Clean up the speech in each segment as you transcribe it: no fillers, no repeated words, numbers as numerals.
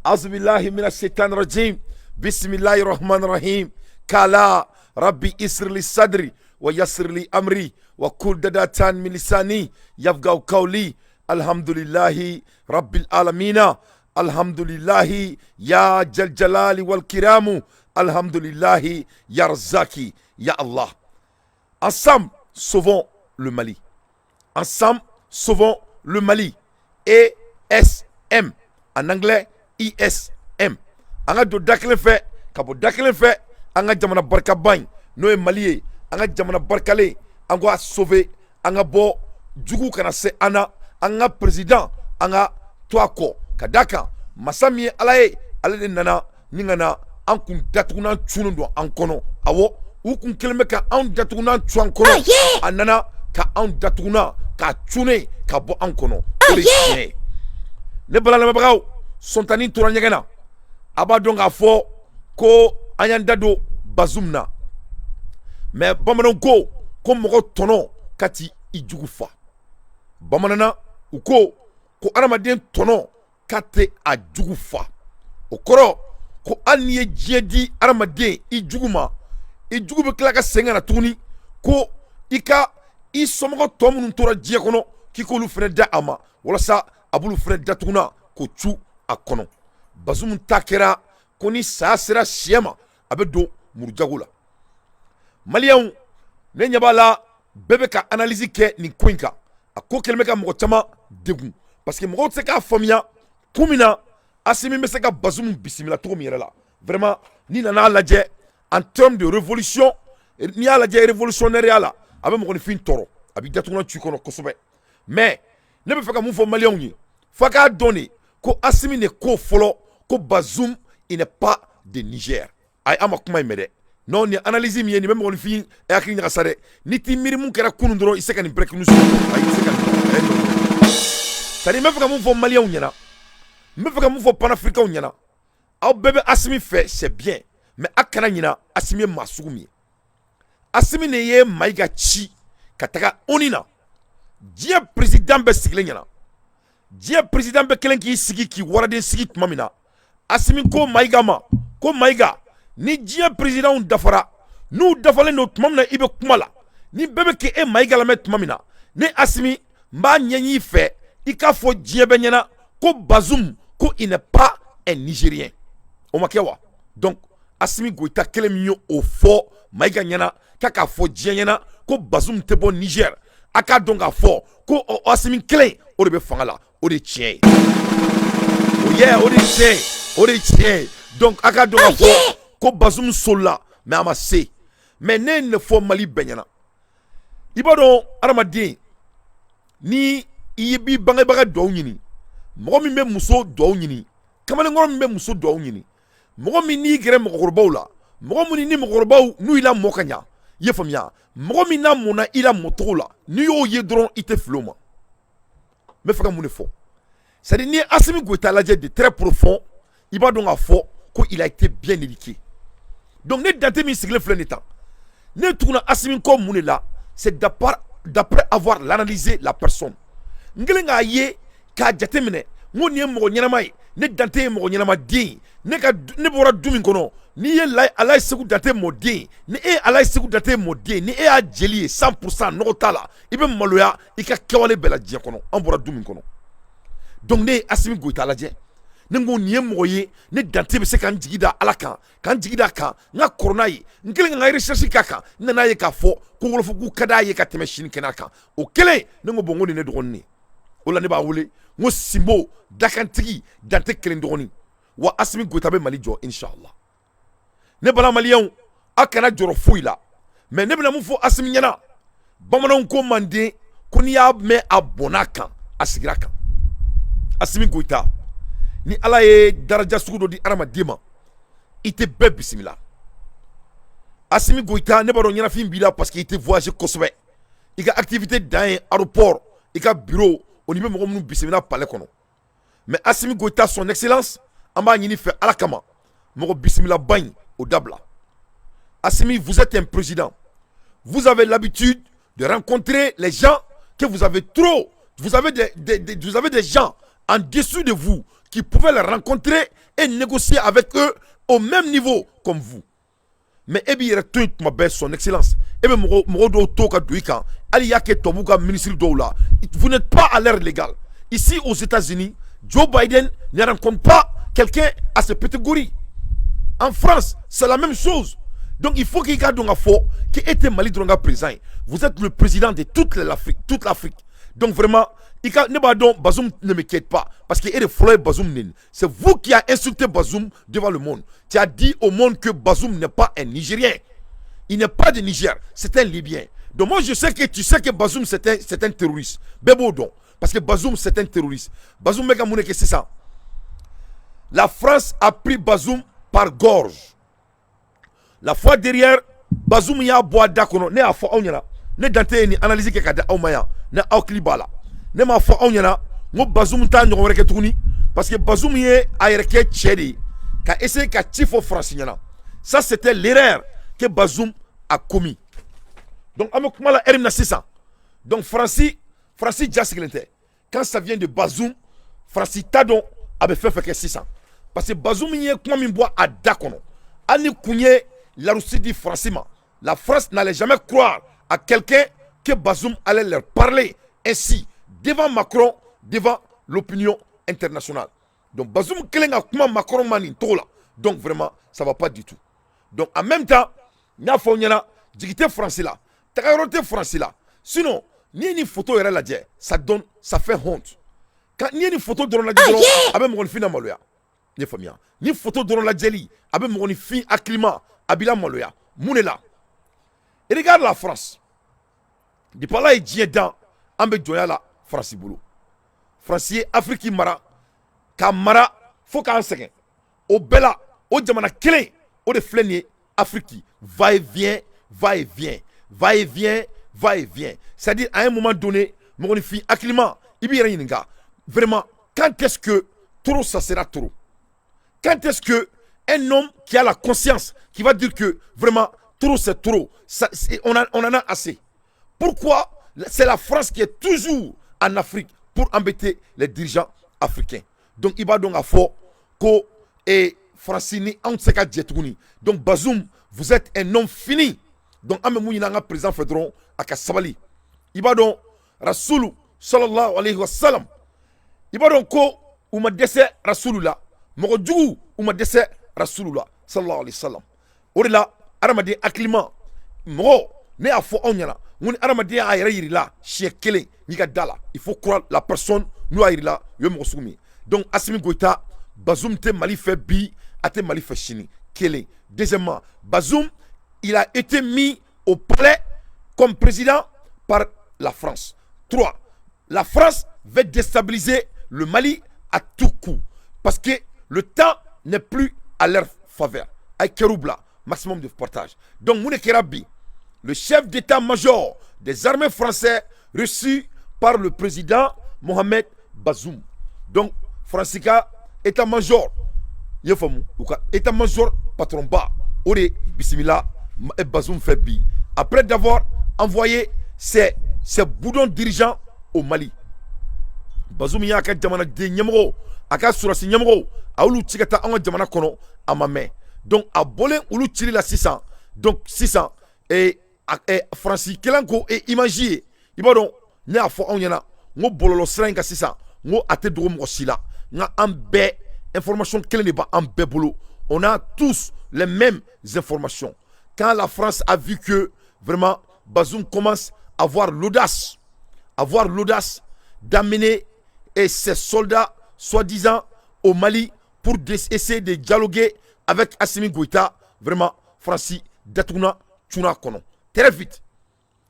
Azubilahi mina shaitan rajim. Bisimilahi rahman rahim. Kala rabbi isirli sadri wa yassirli amri wa kul dadatan min lisani yafgaw qawli. Alhamdulillahi rabbil alamina. Alhamdulillahi ya jal jalali wal kiramu. Alhamdulillahi ya razaki ya Allah. Ensemble, sauvons le Mali. Ensemble, sauvons le Mali. ESM. En anglais, ISM. An ka don da kelen fɛ ka bɔ da kelen fɛ, an ka jamana barikaba in, n'o ye Mali ye, an ka jamana barikalen, an k'a sauver, an ka bɔ jugu kana se an na. An ka président, an ka to a kɔ, ka d'a kan masa min ye Ala ye, ale de nana ni ka na an kun datugunan cunnen don an kɔnɔ. Awɔ, u kun kelen bɛ ka anw datugunan cu an kɔnɔ, a nana ka anw datugunan k'a cunnen ka bɔ an kɔnɔ. O de ye tiɲɛ ye. Ne bala lamɛnbagaw, sɔntanin tora ɲɛgɛn na. A b'a dɔn k'a fɔ ko an y'an da don Bazum na, mais bamananw ko ko mɔgɔ tɔnɔ ka ti i jugu fa. Bamananna u ko ko adamaden tɔnɔ ka tɛ a jugu fa. O kɔrɔ ko hali n'i ye diɲɛ di adamaden i jugu ma, i jugu bɛ tila ka segin ka na tuguni ko i ka i somɔgɔ tɔ minnu tora diɲɛ kɔnɔ, k'i k'olu fana da a ma, walasa a b'olu fana datugunan k'o cu a kɔnɔ. Bazum ta kɛra ko ni saya sera sɛ ma, a bɛ don murujago la. Maliyɛnw, ne ɲɛ b'a la, bɛɛ bɛ ka analyse kɛ nin ko in kan. A ko kɛlen bɛ ka mɔgɔ caman degun, parce que mɔgɔw tɛ se k'a faamuya kun min na Asimi bɛ se ka Bazum bisimila cogo min yɛrɛ la. Vraiment, n'i nana lajɛ en termes de révolution, n'i y'a lajɛ révolutionnaire la, a bɛ mɔgɔninfin tɔɔrɔ, a b'i datugulan ci kɔnɔ kosɛbɛ. Mais ne bɛ fɛ ka mun fɔ maliyɛnw ye? F'a k'a dɔn de ko Asimi de ko fɔlɔ ko Bazum, il n'est pas de Niger. Ayi, an ma kuma in mɛn dɛ. Non, nin analyse min ye nin bɛ mɔgɔninfin hakili ɲagasa dɛ. N'i t'i miiri mun kɛra kunun dɔrɔn, i se ka nin break sɔrɔ. Ayi, i tɛ se ka nin. C'est à dire, n bɛ fɛ ka mun fɔ maliyɛnw ɲɛna, n bɛ fɛ ka mun fɔ panafricains ɲɛna? Aw bɛɛ bɛ Asimi fɛ, c'est bien, mais a kana ɲina Asimi ye maa sugu min ye. Asimi de ye Mayiga ci ka taga ONU na, diɲɛ président bɛɛ sigilen ɲɛna. Diɲɛ président bɛɛ kelen k'i sigi k'i waraden sigi tuma min na, Asimi ko Mayiga ma ko Mayiga, ni diɲɛ présidentw dafara, n'u dafalen don tuma min na, i bɛ kuma la, ni bɛɛ bɛ k'e Mayiga lamɛn tuma min na, ne Asimi n b'a ɲɛɲini i fɛ, i k'a fɔ diɲɛ bɛɛ ɲɛna ko Bazum, ko il n'est pas un Nigérien. O ma kɛ wa? Donc Asimi Goyita kelen min ye o fɔ Mayiga ɲɛna k'a k'a fɔ diɲɛ ɲɛna ko Bazum tɛ bɔ Niger, a k'a dɔn k'a fɔ ko Asimi kelen o de bɛ fanga la. O de ye tiɲɛ ye. O ye, o de ye tiɲɛ ye, o de ye tiɲɛ ye. Donc a k'a dɔn k'a fɔ ko Bazum solila, mais a ma se. Mais ne ye nin de fɔ Mali bɛɛ ɲɛna. I b'a dɔn, adamaden, ni i b'i bangebaga duwawu ɲini, mɔgɔ min bɛ muso duwawu ɲini, kamalenkɔrɔ min bɛ muso duwawu ɲini, mɔgɔ min n'i gɛrɛ mɔgɔkɔrɔbaw la, mɔgɔ min ni mɔgɔkɔrɔbaw n'u y'i lamɔ ka ɲa, i ye faamuya, mɔgɔ min n'a mɔnna i la mɔcogo la, n'i y'o ye dɔrɔn, i tɛ fili o ma. N bɛ fɛ ka mun de fɔ? C'est à dire, n'i ye Asimi Goyita lajɛ de très profond, i b'a dɔn k'a fɔ ko il a été bien éduqué. Donc ne Dante min sigilen filɛ nin tan, ne tuguna Asimi kɔ mun de la? C'est d'après avoir l'analysé la personne. N kɛlen k'a ye k'a jateminɛ, n ko nin ye mɔgɔ ɲɛnama ye. Ne Dante ye mɔgɔ ɲɛnama den ye. Ne ka ne bɔra du min kɔnɔ, n'i ye Alayi Segu Dante mɔden, ni e ye Alayi Segu Dante mɔden, ni e y'a jeli ye 100%, nɔgɔ t'a la, i bɛ maloya i ka kɛwale bɛɛ la diɲɛ kɔnɔ. An bɔra du min kɔnɔ. Donc ne ye Asimi Goyita lajɛ, ne ko nin ye mɔgɔ ye, ne Dante bɛ se ka n jigi da Ala kan, ka n jigi da kan, n ka kɔrɔ n'a ye. N kɛlen ka n ka recherche k'a kan, n nana ye k'a fɔ ko wolofogo ka d'a ye ka tɛmɛ sini kɛnɛ kan. O kɛlen, ne ko bon, n ko nin ne dɔgɔnin ye. O la ne b'a wele n ko Sinbo dakantigi Dante kelen dɔgɔnin wa. Asimi Goyita bɛ Mali jɔ, inshallah. Ne bala maliyɛnw, a kana jɔrɔ foyi la. Mais ne bɛna mun fɔ Asimi ɲɛna? Bamananw ko manden ko n'i y'a mɛn a bɔnna kan, a sigira kan. Asimi Goyita, ni Ala ye daraja sugu dɔ di adamaden ma, i tɛ bɛɛ bisimila. Asimi Goyita, ne b'a dɔn ɲɛnafin b'i la, parce que i tɛ voyager kosɛbɛ. I ka activité dan ye aéroport, i ka bureau, o ni bɛ mɔgɔ minnu bisimila palais kɔnɔ. Mais Asimi Goyita, son excellence, an b'a ɲini fɛ Ala kama, mɔgɔ bisimilaba in, o dabila. Asimi, vous êtes un président, vous avez l'habitude de rencontrer les gens que vous avez trop, vous avez des gens en dessous de vous. qui pouvait les rencontrer et négocier avec eux au même niveau comme vous. Mais e b'i yɛrɛ to yen tuma bɛɛ, son excellence, e bɛ mɔgɔ mɔgɔ dɔw to ka don i kan, hali y'a kɛ tubabu ka ministre dɔw la. Vous n'êtes pas à l'ère légale. Ici aux États-Unis, Joe Biden ne rencontre pas quelqu'un à cette catégorie. En France, c'est la même chose. Donc il faut qu'il ka dɔn ka fɔ k'e tɛ Mali dɔrɔn ka président ye, vous êtes le président de toute l'Afrique, toute l'Afrique. Donc vraiment, i ka ne b'a dɔn, Bazoum ne m'inquiète pas, parce que e de fɔlɔ ye Bazoum neni. C'est vous qui a insulté Bazoum devant le monde. Tu as dit au monde que Bazoum n'est pas un Nigérien, il n'est pas de Niger, c'est un Libyen. Donc moi, je sais que tu sais que Bazoum, c'est un terroriste. Bɛɛ b'o dɔn, parce que Bazoum, c'est un terroriste. Bazoum bɛ ka mun de kɛ sisan? La France a pris Bazoum par gorge. La fois dernière, Bazoum y'a bɔ a da kɔnɔ. Ne y'a fɔ aw ɲɛna, ne Dante ye nin analyse kɛ ka di aw ma yan. Ne aw hakili b'a la, ne m'a fɔ aw ɲɛna n ko Bazoum t'a ɲɔgɔn wɛrɛ kɛ tuguni, parce que Bazoum ye a yɛrɛ kɛ cɛ de ye ka essayer ka ci fɔ Faransi ɲɛna. Ça, c'était l'erreur que Bazoum a commis. Donc an bɛ kuma la heure min na sisan, donc Faransi ja sigilen tɛ. Quand ça vient de Bazoum, Faransi t'a dɔn a bɛ fɛn fɛn kɛ sisan, parce que Bazoum ye kuma min bɔ a da kɔnɔ, hali ni kun ye la Russie di Faransi ma, la France n'allait jamais croire à quelqu'un que Bazoum allait leur parler ainsi devant Macron, devant l'opinion internationale. Donc Bazoum kelen ka kuma Macron ma nin cogo la, donc vraiment, ça va pas du tout. Donc en même temps, n y'a fɔ aw ɲɛna, jigi tɛ Faransi la, tagayɔrɔ tɛ Faransi la. Sinon n'i ye nin photo yɛrɛ lajɛ, ça donne, ça fait honte. Quand n'i ye nin photo dɔrɔn lajɛ dɔrɔn, a bɛ mɔgɔninfin na maloya. I ye faamuya? Ni photo dɔrɔn lajɛli, a bɛ mɔgɔninfin hakilima, a b'i la maloya. Mun de la? Et regarde la France. Depuis Ala ye diɲɛ dan, an bɛ jɔnya la Faransi bolo. Faransi ye Afiriki mara k'a mara fo k'an sɛgɛn. O bɛɛ la, o jamana kelen o de filɛ nin ye, Afiriki, va et vient, va et vient, va et vient, va et vient. C'est à dire, à un moment donné, mɔgɔninfin hakilima, i b'i yɛrɛ ɲininka vraiment, quand est-ce que trop, ça sera trop? Quand est-ce que un homme qui a la conscience, qui va dire que vraiment, trop c'est trop, ça, on en a assez? Pourquoi c'est la France qui est toujours en Afrique pour embêter les dirigeants africains? Donc i b'a dɔn k'a fɔ ko e Faransi ni anw tɛ se ka jɛ tuguni. Donc Bazoum, vous êtes un homme fini. Donc an bɛ mun ɲini an ka président fɛ dɔrɔn? A ka sabali. I b'a dɔn, Rasulu sallallahu alayhi wa sallam, i b'a dɔn ko u ma dɛsɛ Rasulu la, mɔgɔ jugu u ma dɛsɛ Rasulu la sallallahu alayhi wa sallam. O de la, adamaden hakilima mɔgɔ, ne y'a fɔ aw ɲɛna n ko ni adamaden y'a yɛrɛ yir'i la siɲɛ kelen, n'i ka da la, il faut croire la personne. N'u y'a yir'i la, u ye mɔgɔ sugu min ye. Donc Assimi Goïta, Bazoum tɛ Mali fɛ bi, a tɛ Mali fɛ sini. Kelen. Deuxièmement, Bazoum, il a été mis au palais comme président par la France. Trois, la France veut déstabiliser le Mali à tout coup, parce que le temps n'est plus à leur faveur. A ye maximum de partage. Donc mun de kɛra bi? Le chef d'état-major des armées françaises reçu par le président Mohamed Bazoum. Donc Faransi ka état-major, i y'a faamu, u ka état-major patron ba, o de bisimila Bazoum fɛ bi, après d'avoir envoyé ses boudons dirigeants au Mali. Bazoum y'a ka jamanaden ɲɛmɔgɔw, a ka sɔrɔdasi ɲɛmɔgɔw, a y'olu ci ka taa an ka jamana kɔnɔ, a ma mɛn. Donc a bɔlen olu cili la sisan, donc sisan Faransi kɛlen ko image ye, i b'a dɔn, ne y'a fɔ anw ɲɛna n ko bɔlɔlɔ sira in kan sisan, n ko a tɛ dogo mɔgɔ si la, n ka an bɛɛ information kelen de b'an bɛɛ bolo. On a tous les mêmes informations. Quand la France a vu que vraiment Bazoum commence à avoir l'audace d'amener et ses soldats soi-disant au Mali pour essayer de dialoguer avec Assimi Goïta, vraiment, Faransi datuguna cunna kɔnɔ très vite.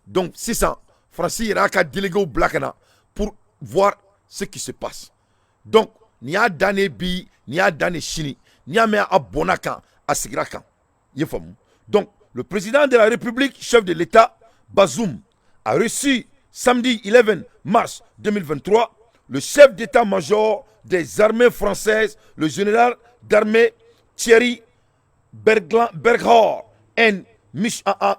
Donc sisan, Faransi yɛrɛ y'a ka délégués bila ka na pour voir ce qui se passe. Donc nin y'a dan ne bi, nin y'a dan ne sini. N'i y'a mɛn a bɔnna kan, a sigira kan, i ye faamu? Donc le président de la République, chef de l'État, Bazoum, a reçu samedi 11 mars 2023 le chef d'état-major des armées françaises, le général d'armée Thierry Burkhard,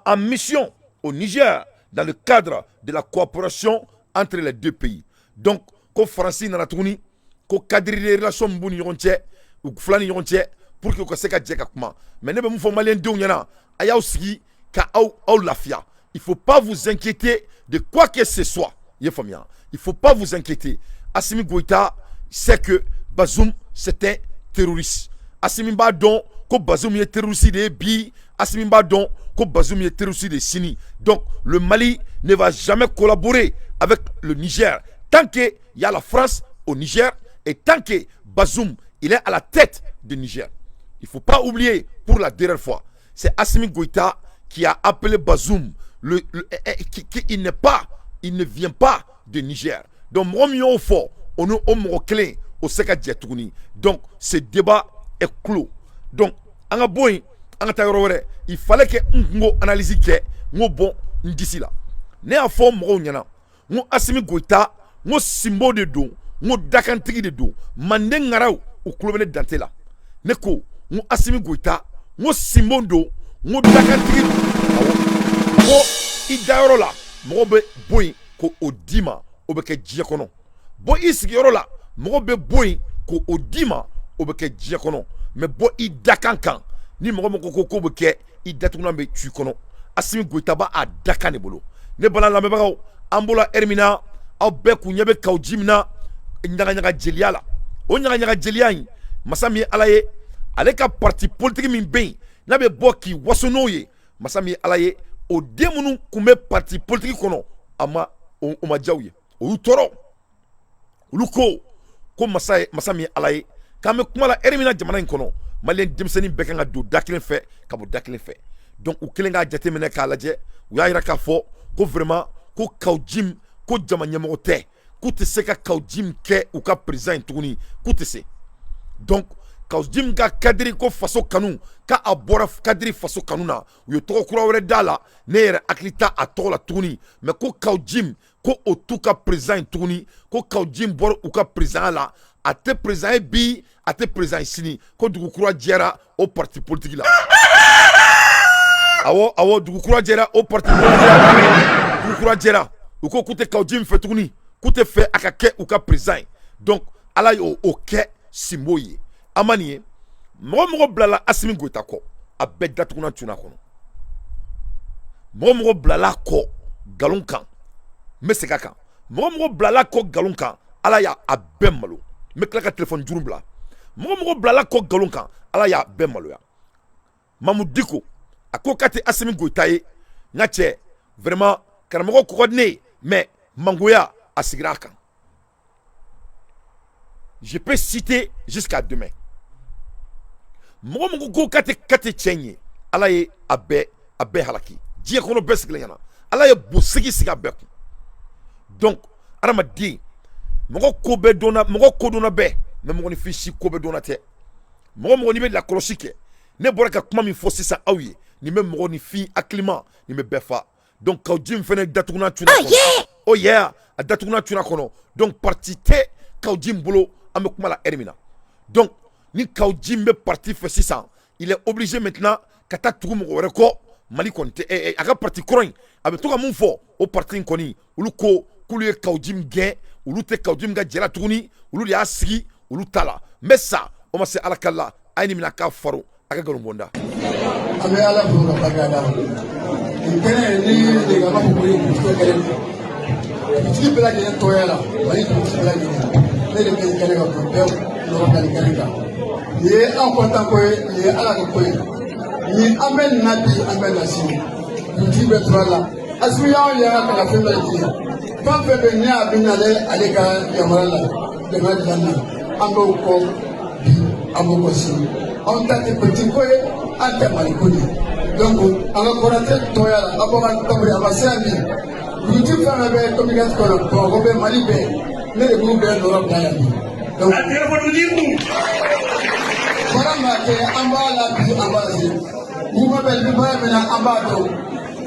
en mission au Niger dans le cadre de la coopération entre les deux pays. Donc, ko Faransi nana tuguni. Ko cadre de relation min b'u ni ɲɔgɔn cɛ, u fila ni ɲɔgɔn cɛ, pour que u ka se ka jɛ ka kuma. Mais ne bɛ mun fɔ maliyɛn denw ɲɛna? A y'aw sigi ka aw lafiya. Il faut pas vous inquiéter de quoi que ce soit. I ye faamuya? Il faut pas vous inquiéter. Assimi Goïta sait que Bazoum, c'est un terroriste. Assimi b'a dɔn ko Bazoum ye terroriste de ye bi. Assimi b'a dɔn ko Bazoum ye terroriste de sini. Donc le Mali ne va jamais collaborer avec le Niger tant qu'il y a la France au Niger et tant que Bazoum, il est à la tête du Niger. Il faut pas oublier, pour la dernière fois, c'est Assimi Goïta qui a appelé Bazoum qui, il n'est pas, il ne vient pas de Niger. Donc mɔgɔ min y'o fɔ, o ni o mɔgɔ kelen o se ka jɛ tuguni. Donc ce débat est clos. Donc an ka bɔ yen, an ka taa yɔrɔ wɛrɛ. Il fallait que n kun k'o analyse kɛ, n k'o bɔ n disi la. Ne y'a fɔ mɔgɔw ɲɛna n ko Assimi Goïta, n ko sinbo de don, n ko dakantigi de don. Manden ŋaraw, u tulo bɛ ne dante la. Ne ko n ko Assimi Goïta, n ko sinbo don, n ko dakantigi don. Awɔ, n ko i dayɔrɔ la, mɔgɔ bɛ bɔ yen k'o d'i ma, o bɛ kɛ diɲɛ kɔnɔ. Bɔ i sigiyɔrɔ la, mɔgɔ bɛ bɔ yen k'o d'i ma, o bɛ kɛ diɲɛ kɔnɔ. Mais bɔ i dakan kan, ni mɔgɔ min ko k'o bɛ kɛ, i datugulan bɛ tu i kɔnɔ. Assimi Goïta b'a a dakan de bolo. Ne bala lamɛnbagaw, an bɔra ɛri min na, aw bɛɛ kun ɲɛ bɛ Kaou Djim min na ɲagaɲaga jeliya la. O ɲagaɲaga jeliya in, masa min ye Ala ye, ale ka parti politique min bɛ yen, n'a bɛ bɔ k'i waso n'o ye, masa min ye Ala ye, o den minnu kun bɛ parti politique kɔnɔ, a ma o ma diya u ye, o y'u tɔɔrɔ. Olu ko ko masa ye, masa min ye Ala ye, k'an bɛ kuma la ɛri min na jamana in kɔnɔ, maliyɛn denmisɛnnin bɛɛ kan ka don da kelen fɛ ka bɔ da kelen fɛ. Donc u kelen k'a jateminɛ k'a lajɛ, u y'a yira k'a fɔ ko vraiment, ko Kaou Djim, ko jama ɲɛmɔgɔ tɛ, k'u tɛ se ka Kaou Djim kɛ u ka président ye tuguni, k'u tɛ se. Donc Kaou Djim ka cadre ko faso kanu, k'a bɔra cadre faso kanu na, u ye tɔgɔ kura wɛrɛ d'a la, ne yɛrɛ hakili t'a a tɔgɔ la tuguni. Mais ko Kaou Djim, ko o t'u ka président ye tuguni, ko Kaou Djim bɔra u ka président la, a tɛ président ye bi, a tɛ président ye sini, ko dugu kura jɛra o parti politique la. Awɔ, awɔ, dugu kura jɛra o parti politique la, dugu kura jɛra. U ko k'u tɛ Kaou Djim fɛ tuguni, k'u tɛ fɛ a ka kɛ u ka président ye. Donc Ala y'o o kɛ sinbo ye. An ma nin ye, mɔgɔ mɔgɔ bilala Assimi Goïta kɔ, a bɛɛ datugunan cunna kɔnɔ. Mɔgɔ mɔgɔ bilala kɔ nkalon kan, n bɛ segin a kan, mɔgɔ mɔgɔ bilala kɔ nkalon kan, Ala y'a a bɛɛ malo. N bɛ tila ka telefɔni juru bila. Mɔgɔ mɔgɔ bilala kɔ nkalon kan, Ala y'a bɛɛ maloya. Mamu Diko, a ko k'a tɛ Assimi Goïta ye. N ka cɛ, vraiment, karamɔgɔ ko ka di ne ye, mais mangoya a sigira a kan. Je peux citer jusqu'à demain. Mɔgɔ mɔgɔ ko k'a tɛ cɛ in ye, Ala ye a bɛɛ halaki diɲɛ kɔnɔ, bɛɛ sigilen ɲɛna. Ala ye bosegi sigi a bɛɛ kun. Donc adamaden, mɔgɔ ko bɛɛ dɔnna, mɔgɔ ko dɔnna bɛɛ, mais mɔgɔninfin si ko bɛɛ dɔnna tɛ. Mɔgɔ mɔgɔ n'i bɛ lakɔlɔsi kɛ, ne bɔra ka kuma min fɔ sisan aw ye, nin bɛ mɔgɔninfin hakilima, nin bɛ bɛɛ fa. Donc Kaou Djim fɛnɛ datugunan cunna kɔnɔ. Oh yeah, a datugunan cunna kɔnɔ. Donc parti tɛ Kaou Djim bolo, an bɛ kuma la ɛri min na. Donc ni Kaou Djim bɛ parti fɛ sisan, il est obligé maintenant ka taa tugu mɔgɔ wɛrɛ kɔ. Mali kɔni tɛ a ka parti kɔrɔ in, a bɛ to ka mun fɔ, o parti in kɔni, olu ko k'olu ye Kaou Djim gɛn, olu tɛ Kaou Djim ka jɛ la tuguni, olu de y'a sigi olu ta la. N bɛ sa o ma se Ala kala la, a ye nin minɛ a k'a faro a ka nkalon bɔnda. An bɛ Ala fo ka barika da nin kɛnɛ ni de ka b'a fɔ ko ye dugutigi kɛnɛ, dugutigi bɛɛ lajɛlen tɔgɔya la, Mali dugutigi bɛɛ lajɛlen, ne de bɛ nin kɛnɛ kan k'o bɛɛ nɔrɔ bila nin kɛnɛ kan. Nin ye an kɔntan ko ye, nin ye Ala ka ko ye. Nin an bɛ nin na bi, an bɛ na sini, dugutigi bɛɛ tora la. Asimi y'anw yɛrɛ ka na fɛn bɛɛ lajɛlen, fɛn fɛn bɛ yen ne a bɛ nalen ale ka yamaruya la jamana dilanni na, an b'o kɔ bi, an b'o kɔ sini. Anw ta tɛ politique ko ye, an tɛ Mali ko de ye. Donc an ka kɔrɔtɛ tɔgɔya la, aw b'a ka tabali a ma se yan bi, dugutigi fɛn fɛn bɛ commune kɔnɔ, Bamakɔ bɛ, Mali bɛɛ, ne de b'u bɛɛ nɔrɔ bila yan bi. Donc baara maa kɛ, an b'a la bi, an b'a la sini. Mouvement bɛ ni baara min na, an b'a dɔn.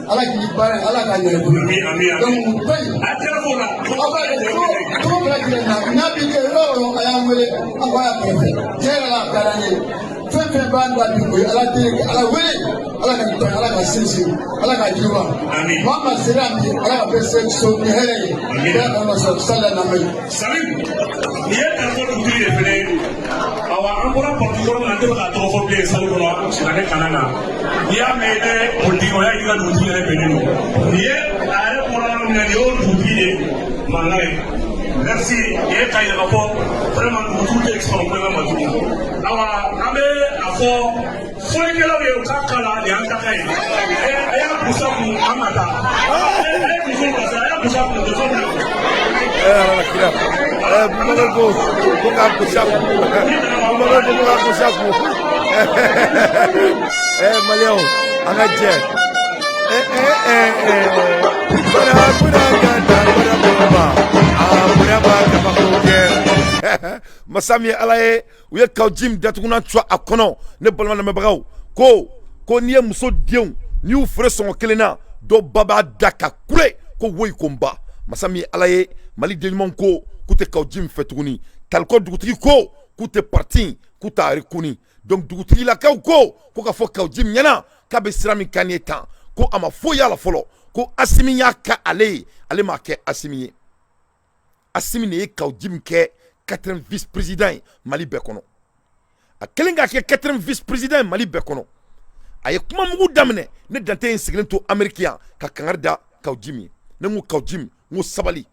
Ala k'i baara, Ala k'a ɲɛ i bolo. Donc to yen, aw b'a ye cogo bɛɛ lajɛlen na, n'a b'i kɛ yɔrɔ o yɔrɔ, a y'an wele, an b'a kɛrɛfɛ. Tiɲɛ yɛrɛ la, a ka d'an ye. Fɛn fɛn b'an da bi, o ye Ala deli, Ala wele, Ala ka nin tɔn, Ala ka sinsin, Ala ka yiriwa. Maa maa sera bi, Ala ka bɛɛ se so ni hɛrɛ ye, bɛɛ ka na sɔrɔ sali na mɛ. Nin ye Taliko dugutigi de fɛnɛ ye. Awa, an bɔra parti kɔrɔ min na, n tɛ fɛ k'a tɔgɔ fɔ bilen salle kɔnɔ, silamɛ kana na. N'i y'a mɛn i bɛ politiki, o y'a ye i ka dugutigi yɛrɛ bɛnnen don. Nin ye a yɛrɛ bɔra yɔrɔ min na, nin y'o dugutigi de mankan ye. Merci. Nin ye k'a yira k'a fɔ vraiment dugutigiw tɛ sɔn kulonkɛ ma tugun. Awa, an bɛ a fɔ fɔlikɛlaw ye, u k'a kala, nin y'an ta ye. A y'a busa kun, an ka taa. A ye musow bilasira, a y'a busa kun, o tɛ fɛn min na. Ala kira Boubacar ko k'a gosi a kun. Boubacar ko k'a gosi a kun. Maliyɛnw, an ka jɛ. Bada bada gada bada baba aa bonya b'a kabako kɛ. Masa min ye Ala ye, u ye Kaou Djim datugunan tu a kɔnɔ. Ne balima lamɛnbagaw, ko n'i ye muso denw, n'i y'u feere sɔngɔ kelen na, dɔw ba b'a da ka kule ko woyi ko n ba. Masa min ye Ala ye, Mali den ɲumanw ko k'u tɛ Kaou Djim fɛ tuguni. Taliko dugutigi ko k'u tɛ parti, k'u t'a reconnu. Donc dugutigilakaw ko ka fɔ Kaou Djim ɲɛna k'a bɛ sira min kan nin ye tan, ko a ma foyi y'a la fɔlɔ, ko Asimi y'a kɛ ale ye, ale m'a kɛ Asimi ye. Asimi de ye Kaou Djim kɛ quatrième vice président ye Mali bɛɛ kɔnɔ. A kɛlen k'a kɛ quatrième vice président ye Mali bɛɛ kɔnɔ, a ye kuma mugu daminɛ. Ne dante ye n sigilen to Amérique yan ka kangari da Kaou Djim ye. Ne ko Kaou Djim, n ko sabali,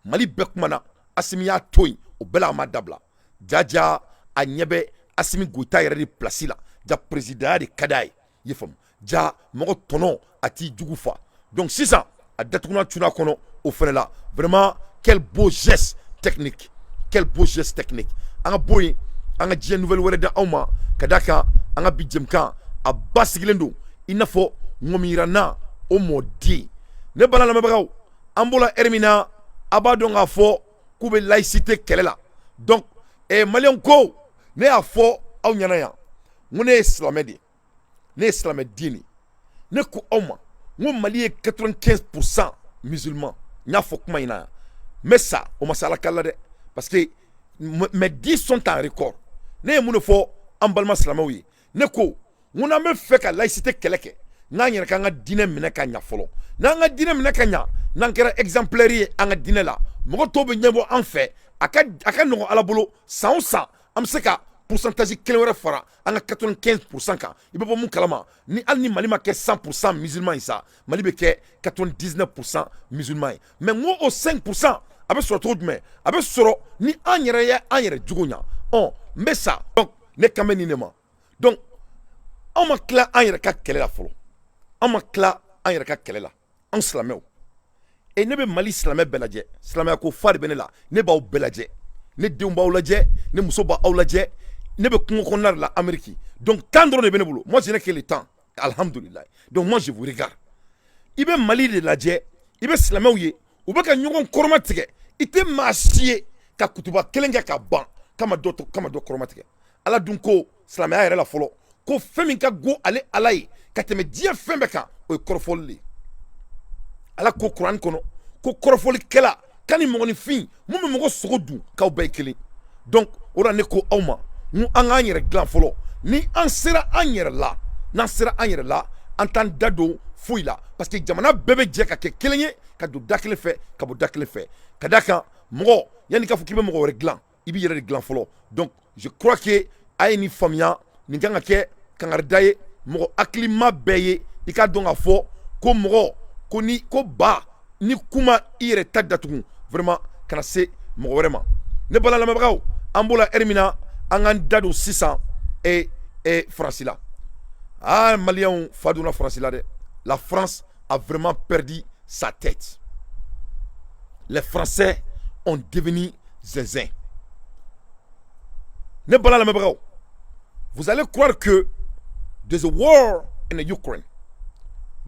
Mali bɛɛ kumana, Asimi y'a to yen, o bɛɛ la a ma dabila. Jaja, a ɲɛ bɛ Asimi Goïta yɛrɛ de place la. Ja, présidentya de ka d'a ye, i ye faamu. Ja, mɔgɔ tɔnɔ a t'i jugu fa. Donc sisan a datugunan cunna kɔnɔ o fɛnɛ la. Vraiment, quel beau geste technique, quel beau geste technique. An ka bɔ yen, an ka diɲɛ nouvelle wɛrɛ di aw ma, ka d'a kan an ka bi jɛmukan a basigilen don i n'a fɔ ŋɔmiyiranna o mɔden. Ne bala lamɛnbagaw, an bɔra ɛri min na, a b'a dɔn k'a fɔ k'u bɛ laïcité kɛlɛ la. Donc maliyɛn ko, ne y'a fɔ aw ɲɛna yan, n ko ne ye silamɛ de ye, ne ye silamɛ den de ye. Ne ko aw ma, n ko Mali ye 95% musulman. N y'a fɔ kuma in na yan, n bɛ sa o ma se Ala kala dɛ, parce que mes dits sont en record. Ne ye mun de fɔ an balima silamɛw ye? Ne ko n ko n'an bɛ fɛ ka laïcité kɛlɛ kɛ, n'an yɛrɛ k'an ka diinɛ minɛ ka ɲa fɔlɔ. N'an ka diinɛ minɛ ka ɲa, n'an kɛra exemplaire ye an ka diinɛ la, mɔgɔ tɔw bɛ ɲɛbɔ an fɛ. A ka nɔgɔn Ala bolo, san o san an bɛ se ka pourcentage kelen wɛrɛ fara an ka 95% kan. I bɛ bɔ mun kalama? Ni hali ni Mali ma kɛ 100% musulman ye sa, Mali bɛ kɛ 99% musulman ye. Mais n ko o 5% a bɛ sɔrɔ cogo jumɛn? A bɛ sɔrɔ ni an yɛrɛ ye an yɛrɛ jogo ɲa. Ɔ, n bɛ sa. Donc ne kan bɛ nin de ma. Donc anw ma tila an yɛrɛ ka kɛlɛ la fɔlɔ, an ma tila an yɛrɛ ka kɛlɛ la, anw silamɛw. E, ne bɛ Mali silamɛ bɛɛ lajɛ, silamɛya ko fa de bɛ ne la. Ne b'aw bɛɛ lajɛ, ne denw b'aw lajɛ, ne muso b'aw lajɛ. Ne bɛ kungo kɔnɔna de la Amérique, donc temps dɔrɔn de bɛ ne bolo. Moi, je n'ai que le temps, alhamdulilayi. Donc moi, je vous regarde. I bɛ Mali de lajɛ, i bɛ silamɛw ye, u bɛ ka ɲɔgɔn kɔrɔma tigɛ. I tɛ maa si ye ka kutuba kelen kɛ ka ban kama dɔ kama dɔ kɔrɔma tigɛ. Ala dun ko silamɛya yɛrɛ la fɔlɔ ko fɛn min ka go ale Ala ye ka tɛmɛ diɲɛ fɛn bɛɛ kan, o ye kɔrɔfɔli de ye. Ala ko kuran kɔnɔ ko kɔrɔfɔlikɛla ka ni mɔgɔninfin mun bɛ mɔgɔ sogo dun, k'aw bɛɛ ye kelen. Donc o la ne ko aw ma, n ko an k'an yɛrɛ dilan fɔlɔ. Ni an sera an yɛrɛ la, n'an sera an yɛrɛ la, an t'an da don foyi la, parce que jamana bɛɛ bɛ jɛ ka kɛ kelen ye, ka don da kelen fɛ, ka bɔ da kelen fɛ. Ka d'a kan mɔgɔ, yanni k'a fɔ k'i bɛ mɔgɔ wɛrɛ dilan, i b'i yɛrɛ de dilan fɔlɔ. Donc je crois que a ye nin faamuya. Nin kan ka kɛ kangarida ye mɔgɔ hakilima bɛɛ ye. I k'a dɔn k'a fɔ ko mɔgɔ ko ni ko ba ni kuma i yɛrɛ ta datugu, vraiment kana se mɔgɔ wɛrɛ ma. Ne bala lamɛnbagaw, an b'o la ɛri min na, an k'an da don sisan e Faransi la. Ah, maliyɛnw fa donna Faransi la dɛ. La France a vraiment perdu sa tête. Les Français ont devenu zinzin. Ne bala lamɛnbagaw, vous allez croire que there's a war in the Ukraine,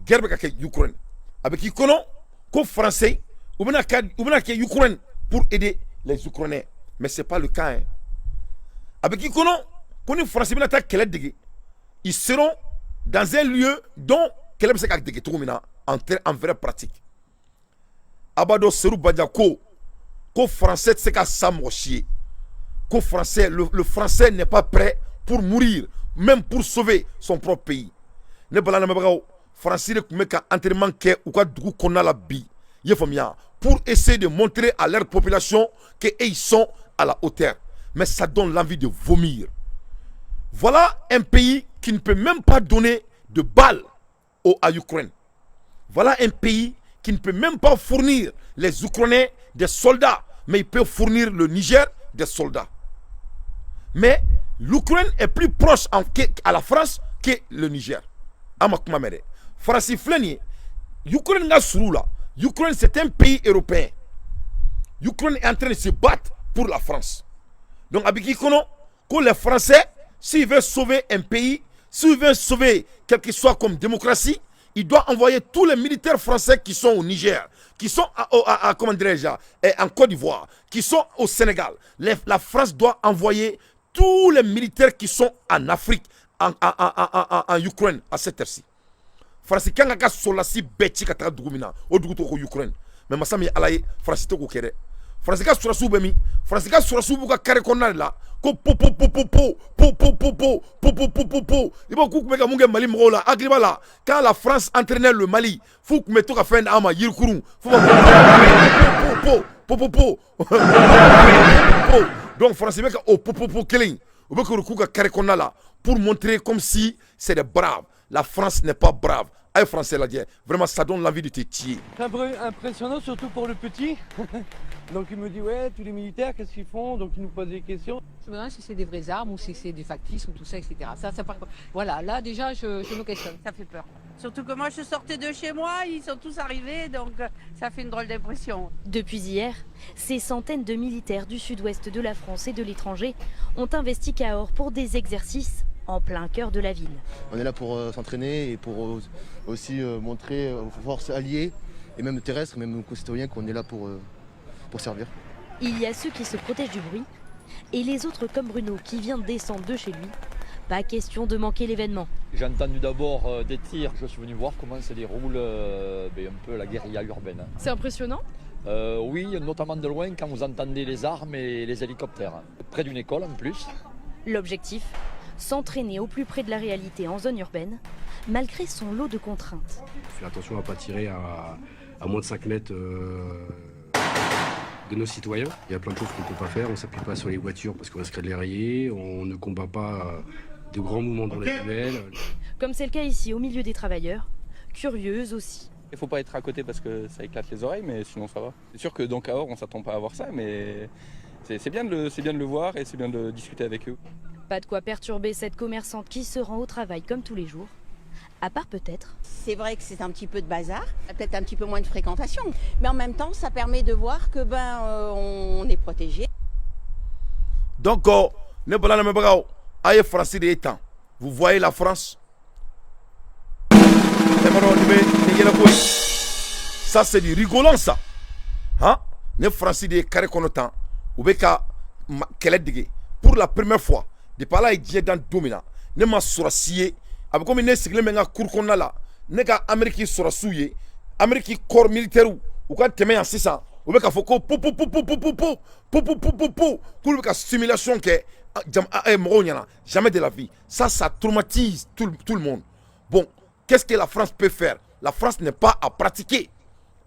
guerre bɛ ka kɛ Ukraine. A bɛ k'i kɔnɔ ko Français u bɛna kɛ Ukraine pour aider les Ukrainiens, mais c'est pas le cas, hein. A bɛ k'i kɔnɔ ko ni Français bɛna taa kɛlɛ dege, ils seront dans un lieu dont kɛlɛ bɛ se ka dege cogo min na en vraie pratique. A b'a dɔn, Seru Baja ko Français tɛ se ka sa mɔgɔ si ye, ko Français, le Français n'est pas prêt pour mourir même pour sauver son propre pays. Ne bala lamɛnbagaw, Faransi de tun bɛ ka entraînement kɛ u ka dugu kɔnɔna la bi, i ye faamuya, pour essayer de montrer à leur population que ils sont à la hauteur. Mais ça donne l'envie de vomir. Voilà un pays qui ne peut même pas donner de balles à Ukraine. Voilà un pays qui ne peut même pas fournir les Ukrainiens des soldats, mais il peut fournir le Niger des soldats. Mais l'Ukraine est plus proche à la France que le Niger. France filɛ, Ukraine ka surun la. Ukraine, c'est un pays européen. Ukraine est en train de se battre pour la France. Donc a bɛ k'i kɔnɔ que les Français, s'ils veulent sauver un pays, s'ils veulent sauver quel que soit comme démocratie, il doit envoyer tous les militaires français qui sont au Niger, qui sont comment dirais-je, en Côte d'Ivoire, qui sont au Sénégal. La France doit envoyer tous les militaires qui sont en Afrique, en Ukraine, à cette heure-ci. France kan ka sɔrɔdasi bɛɛ ci ka taga dugu min na, o dugu tɔgɔ ko Ukraine. Mais masa min ye Ala ye, Faransi tɛ k'o kɛ dɛ. Faransi ka sɔrɔdasiw bɛ min? Faransi ka sɔrɔdasiw b'u ka carré kɔnɔna de la ko po po po po po po po po po po po po po po. I b'a k'u tun bɛ ka mun kɛ Mali mɔgɔw la? Hakili b'a la, quand la France entraînait le Mali, f'u tun bɛ to ka fɛn d'an ma, yirikurun, f'u b'a fɔ po po po po po po. Donc Faransi bɛ ka o po po po kelen, u bɛ k'o k'u ka carré kɔnɔna la pour montrer comme si c'est des braves. La France n'est pas brave. A ye Français lajɛ, vraiment, ça donne l'envie de te tuer. C'est un peu impressionnant, surtout pour le petit. Donc il me dit: ouais, tous les militaires, qu'est-ce qu'ils font? Donc il nous pose des questions. Je me demande si c'est des vraies armes ou si c'est des factices ou tout ça, etc. Ça, voilà, là déjà, je me questionne. Ça fait peur. Surtout que moi, je sortais de chez moi, ils sont tous arrivés, donc ça fait une drôle d'impression. Depuis hier, ces centaines de militaires du sud-ouest de la France et de l'étranger ont investi Cahors pour des exercices en plein cœur de la ville. On est là pour s'entraîner et pour aussi montrer aux forces alliées et même terrestres, même aux concitoyens qu'on est là pour servir. Il y a ceux qui se protègent du bruit et les autres comme Bruno qui vient de descendre de chez lui. Pas question de manquer l'événement. J'ai entendu d'abord des tirs, je suis venu voir comment se déroule ben, un peu la guérilla urbaine. C'est impressionnant? Oui, notamment de loin quand vous entendez les armes et les hélicoptères. Près d'une école en plus. L'objectif: s'entraîner au plus près de la réalité en zone urbaine, malgré son lot de contraintes. Faire attention à ne pas tirer à moins de 5 mètres de nos citoyens. Il y a plein de choses qu'on ne peut pas faire. On ne s'appuie pas sur les voitures parce qu'on risquerait de les rayer. On ne combat pas de grands mouvements dans les ruelles. Comme c'est le cas ici, au milieu des travailleurs, curieux aussi. Il ne faut pas être à côté parce que ça éclate les oreilles, mais sinon ça va. C'est sûr que dans Cahors, on ne s'attend pas à voir ça, mais c'est bien de le voir et c'est bien de discuter avec eux. Pas de quoi perturber cette commerçante qui se rend au travail comme tous les jours. À part peut-être. C'est vrai que c'est un petit peu de bazar, peut-être un petit peu moins de fréquentation, mais en même temps, ça permet de voir que ben on est protégé. Donc, ne bala lamɛnbagaw, a ye Faransi de ye tan. Vous voyez la France? E ma dɔn nin bɛ nin yɛlɛko ye. Ça, c'est du rigolant, ça. Hein? Ne Faransi de ye carré kɔnɔ tan, u bɛ ka kɛlɛ dege pour la première fois depuis Ala ye diɲɛ dan don min na. Ne ma sɔrɔsi ye, a bɛ komi ne sigilen bɛ n ka cour kɔnɔna la, ne ka Amérique sɔrɔsiw ye, Amérique corps militaire, u ka tɛmɛ yan sisan, u bɛ k'a fɔ ko po po po po po po po po po po po po, k'olu bɛ ka simulation kɛ jam mɔgɔw ɲɛna. Jamais de la vie. Ça, ça traumatise tout le monde. Bon, qu'est-ce que la France peut faire? La France n'est pas à pratiquer.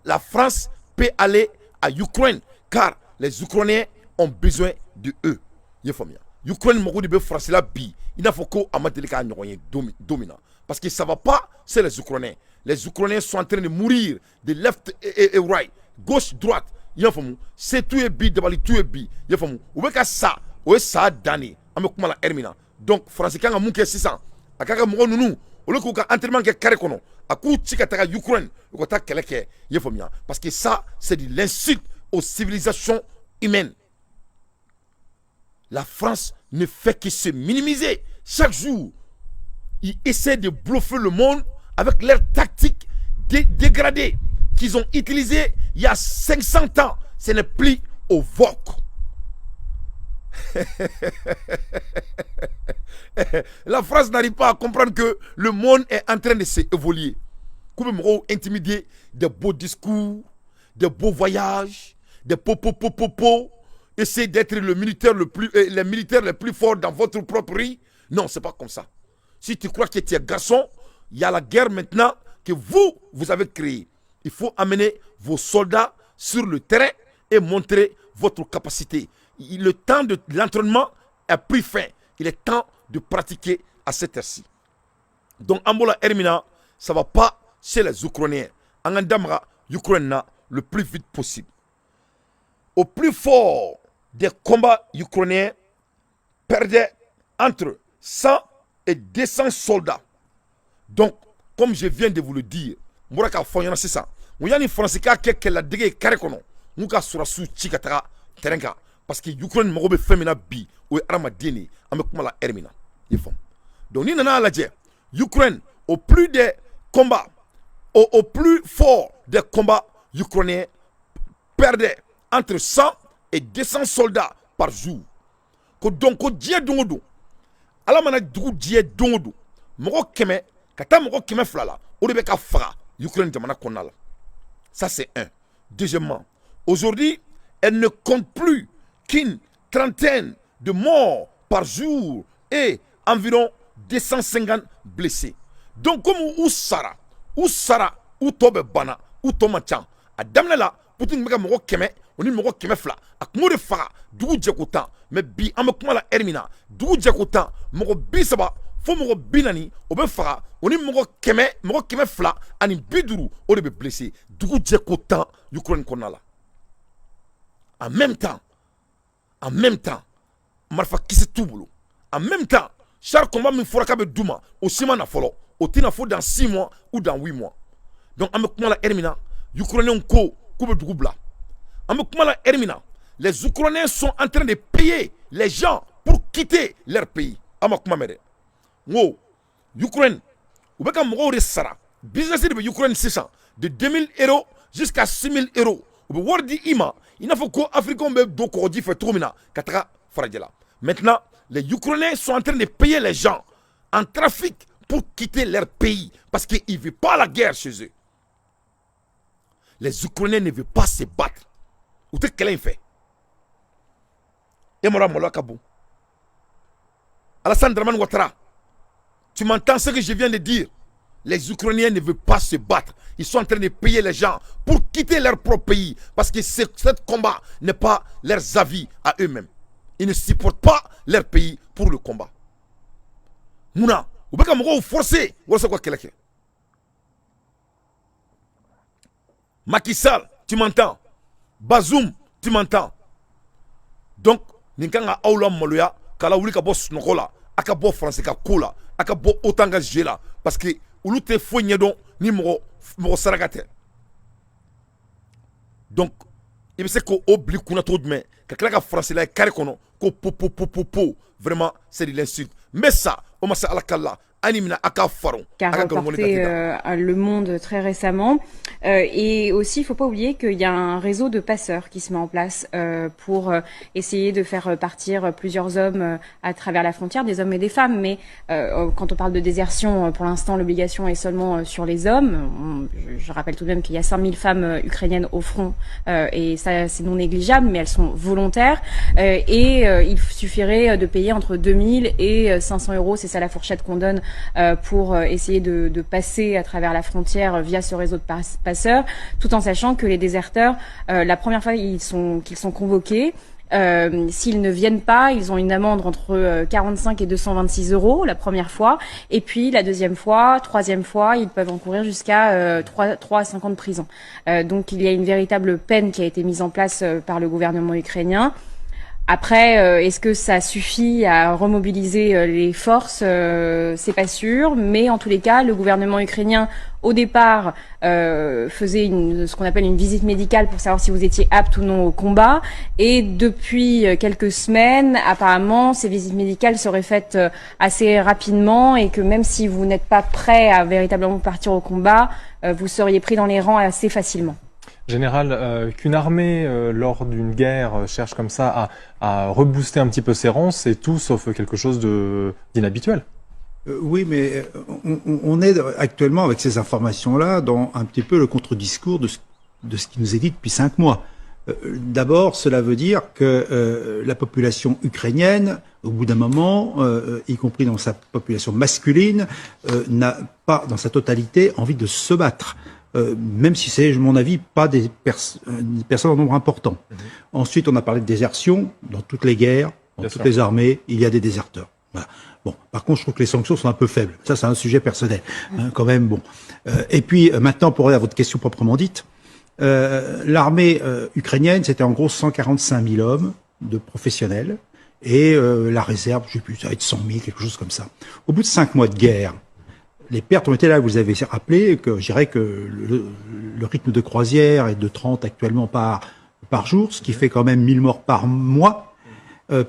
La France peut aller à Ukraine car les Ukrainiens ont besoin de eux. I ye faamuya? Ukraine mago de bɛ France la bi i n'a fɔ ko a ma deli k'a ɲɔgɔn ye don min na, parce que ça va pas, c'est les Ukrainiens. Les Ukrainiens sont en train de mourir de left et right, gauche, droite. I y'a faamu? Se t'u ye bi, dabali t'u ye bi. I y'a faamu? U bɛ ka sa, o ye sa dan de ye. An bɛ kuma la heure min na, donc France kan ka mun kɛ sisan? A ka mɔgɔ ninnu, olu k'u ka entraînement kɛ carré kɔnɔ, a k'u ci ka taga Ukraine, u ka taa kɛlɛ kɛ. I y'a faamuya? Parce que ça, c'est de l'insulte aux civilisations humaines. La France ne fait que se minimiser chaque jour. Ils essaient de bluffer le monde avec leur tactique dégradée qu'ils ont utilisée il y a 500 ans. Ce n'est plus au vogue. La France n'arrive pas à comprendre que le monde est en train de s'évoluer. Comme intimider, des beaux discours, des beaux voyages, des po po po po, essayer d'être le militaire le plus, les militaires les plus forts dans votre propre pays. Non, c'est pas comme ça. Si tu crois que tu es garçon, il y a la guerre maintenant que vous, vous avez créée. Il faut amener vos soldats sur le terrain et montrer votre capacité. Le temps de l'entraînement a pris fin. Il est temps de pratiquer à cette heure-ci. Donc, an b'o la heure min na, ça va pas chez les Ukrainiens. An k'an da maga Ukraine na le plus vite possible. Au plus fort des combats ukrainiens perdaient entre 100 et 200 soldats. Donc, comme je viens de vous le dire, n bɔra k'a fɔ ɲɛna sisan, n ko yanni Faransi k'a kɛ kɛlɛladege ye carré kɔnɔ, n k'u ka sɔrɔdasiw ci ka taga terrain kan, parce que Ukraine mago bɛ fɛn min na bi, o ye hadamaden de ye. An bɛ kuma la heure min na, i ye faamu. Donc n'i nana lajɛ, Ukraine, au plus des combats, au plus fort des combats ukrainiens perdaient entre 100 et 200 soldats par jour. Ko donc ko diɲɛ don o don, Ala mana dugu diɲɛ don o don, mɔgɔ 100 ka taa mɔgɔ 200 la, o de bɛ ka faga Ukraine jamana kɔnɔna la. Ça, c'est un. Deuxièmement, aujourd'hui, elle ne compte plus qu'une trentaine de morts par jour et environ 250 blessés. Donc comme u sara, u sara, u tɔ bɛ banna, u tɔ man ca. A daminɛ la, Poutine bɛ ka mɔgɔ 100 o ni mɔgɔ 200, a tun b'o de faga dugu jɛko 10. Mais bi, an bɛ kuma la heure min na, dugu jɛko 10, mɔgɔ 30 fo mɔgɔ 40 o bɛ faga, o ni mɔgɔ 100, mɔgɔ 250, o de bɛ blessé dugu jɛko 10 Ukraine kɔnɔna la. En même temps, en même temps, marifa kisɛ t'u bolo. En même temps, char combat min fɔra k'a bɛ d'u ma, o si ma na fɔlɔ, o tɛna fo dans 6 mois ou dans 8 mois. Donc an bɛ kuma la heure min na, Ukrainiens ko k'u bɛ dugu bila. An bɛ kuma la heure min na, les Ukrainiens sont en train de payer les gens pour quitter leur pays. An ma kuma mɛn dɛ. N ko Ukraine, u bɛ ka mɔgɔw de sara. Business de bɛ Ukraine sisan, de 2000 euros jusqu'à 6000 euros. U bɛ wari di i ma i n'a fɔ ko Africains bɛ don kɔgɔji fɛ cogo min na ka taga farajɛla. Maintenant, les Ukrainiens sont en train de payer les gens en trafic pour quitter leur pays parce qu'ils ne veulent pas la guerre chez eux. Les Ukrainiens ne veulent pas se battre. U tɛ kɛlɛ in fɛ. E mara maloya ka bon. Alassane Dramane Ouattara, tu m'entends, ce que je viens de dire? Les Ukrainiens ne veulent pas se battre. Ils sont en train de payer les gens pour quitter leur propre pays. Parce que ce combat n'est pas leurs avis à eux-mêmes. Ils ne supportent pas leur pays pour le combat. Munna, u bɛ ka mɔgɔw forcer walasa u ka kɛlɛ kɛ. Macky Sall, tu m'entends? Bazoum, tu m'entends? Donc, nin kan ka aw la maloya k'a la wuli ka bɔ sunɔgɔ la, a ka bɔ Faransi ka ko la, a ka bɔ OTAN ka jeu la, parce que olu tɛ foyi ɲɛdɔn ni mɔgɔ mɔgɔ saraka tɛ. Donc i bɛ se k'o bila i kunna cogo jumɛn ka tila ka Faransi la carré kɔnɔ ko po po po po po? Vraiment, c'est de l'insulte. N bɛ sa o ma se Ala kala la. Qui a remporté le monde très récemment. Et aussi, il ne faut pas oublier qu'il y a un réseau de passeurs qui se met en place pour essayer de faire partir plusieurs hommes à travers la frontière, des hommes et des femmes. Mais quand on parle de désertion, pour l'instant, l'obligation est seulement sur les hommes. Je rappelle tout de même qu'il y a 5000 femmes ukrainiennes au front et ça, c'est non négligeable, mais elles sont volontaires. Et il suffirait de payer entre 2000 et 500 euros, c'est ça la fourchette qu'on donne pour essayer de passer à travers la frontière via ce réseau de passeurs, tout en sachant que les déserteurs, la première fois qu'ils sont convoqués, s'ils ne viennent pas, ils ont une amende entre 45 et 226 euros la première fois. Et puis la deuxième fois, troisième fois, ils peuvent encourir jusqu'à 3 à 5 ans de prison. Donc il y a une véritable peine qui a été mise en place par le gouvernement ukrainien. Après, est-ce que ça suffit à remobiliser les forces? C'est pas sûr. Mais en tous les cas, le gouvernement ukrainien, au départ, faisait ce qu'on appelle une visite médicale pour savoir si vous étiez apte ou non au combat. Et depuis quelques semaines, apparemment, ces visites médicales seraient faites assez rapidement et que même si vous n'êtes pas prêt à véritablement partir au combat, vous seriez pris dans les rangs assez facilement. Général, qu'une armée, lors d'une guerre, cherche comme ça à rebooster un petit peu ses rangs, c'est tout sauf quelque chose d'inhabituel. Oui, mais on est actuellement, avec ces informations-là, dans un petit peu le contre-discours de ce qui nous est dit depuis 5 mois. D'abord, cela veut dire que la population ukrainienne, au bout d'un moment, y compris dans sa population masculine, n'a pas dans sa totalité envie de se battre. Même si c'est, à mon avis, pas des personnes en nombre important. Ensuite, on a parlé de désertion. Dans toutes les guerres, dans Bien toutes sûr. Les armées, il y a des déserteurs. Voilà. Bon, par contre, je trouve que les sanctions sont un peu faibles. Ça, c'est un sujet personnel, hein, quand même. Bon. Et puis maintenant, pour aller à votre question proprement dite, l'armée ukrainienne, c'était en gros 145 000 hommes de professionnels, et la réserve, je sais plus, ça va être 100 000, quelque chose comme ça. Au bout de 5 mois de guerre, les pertes ont été là. Vous avez rappelé que je dirais que le rythme de croisière est de 30 actuellement par jour, ce qui fait quand même 1000 morts par mois.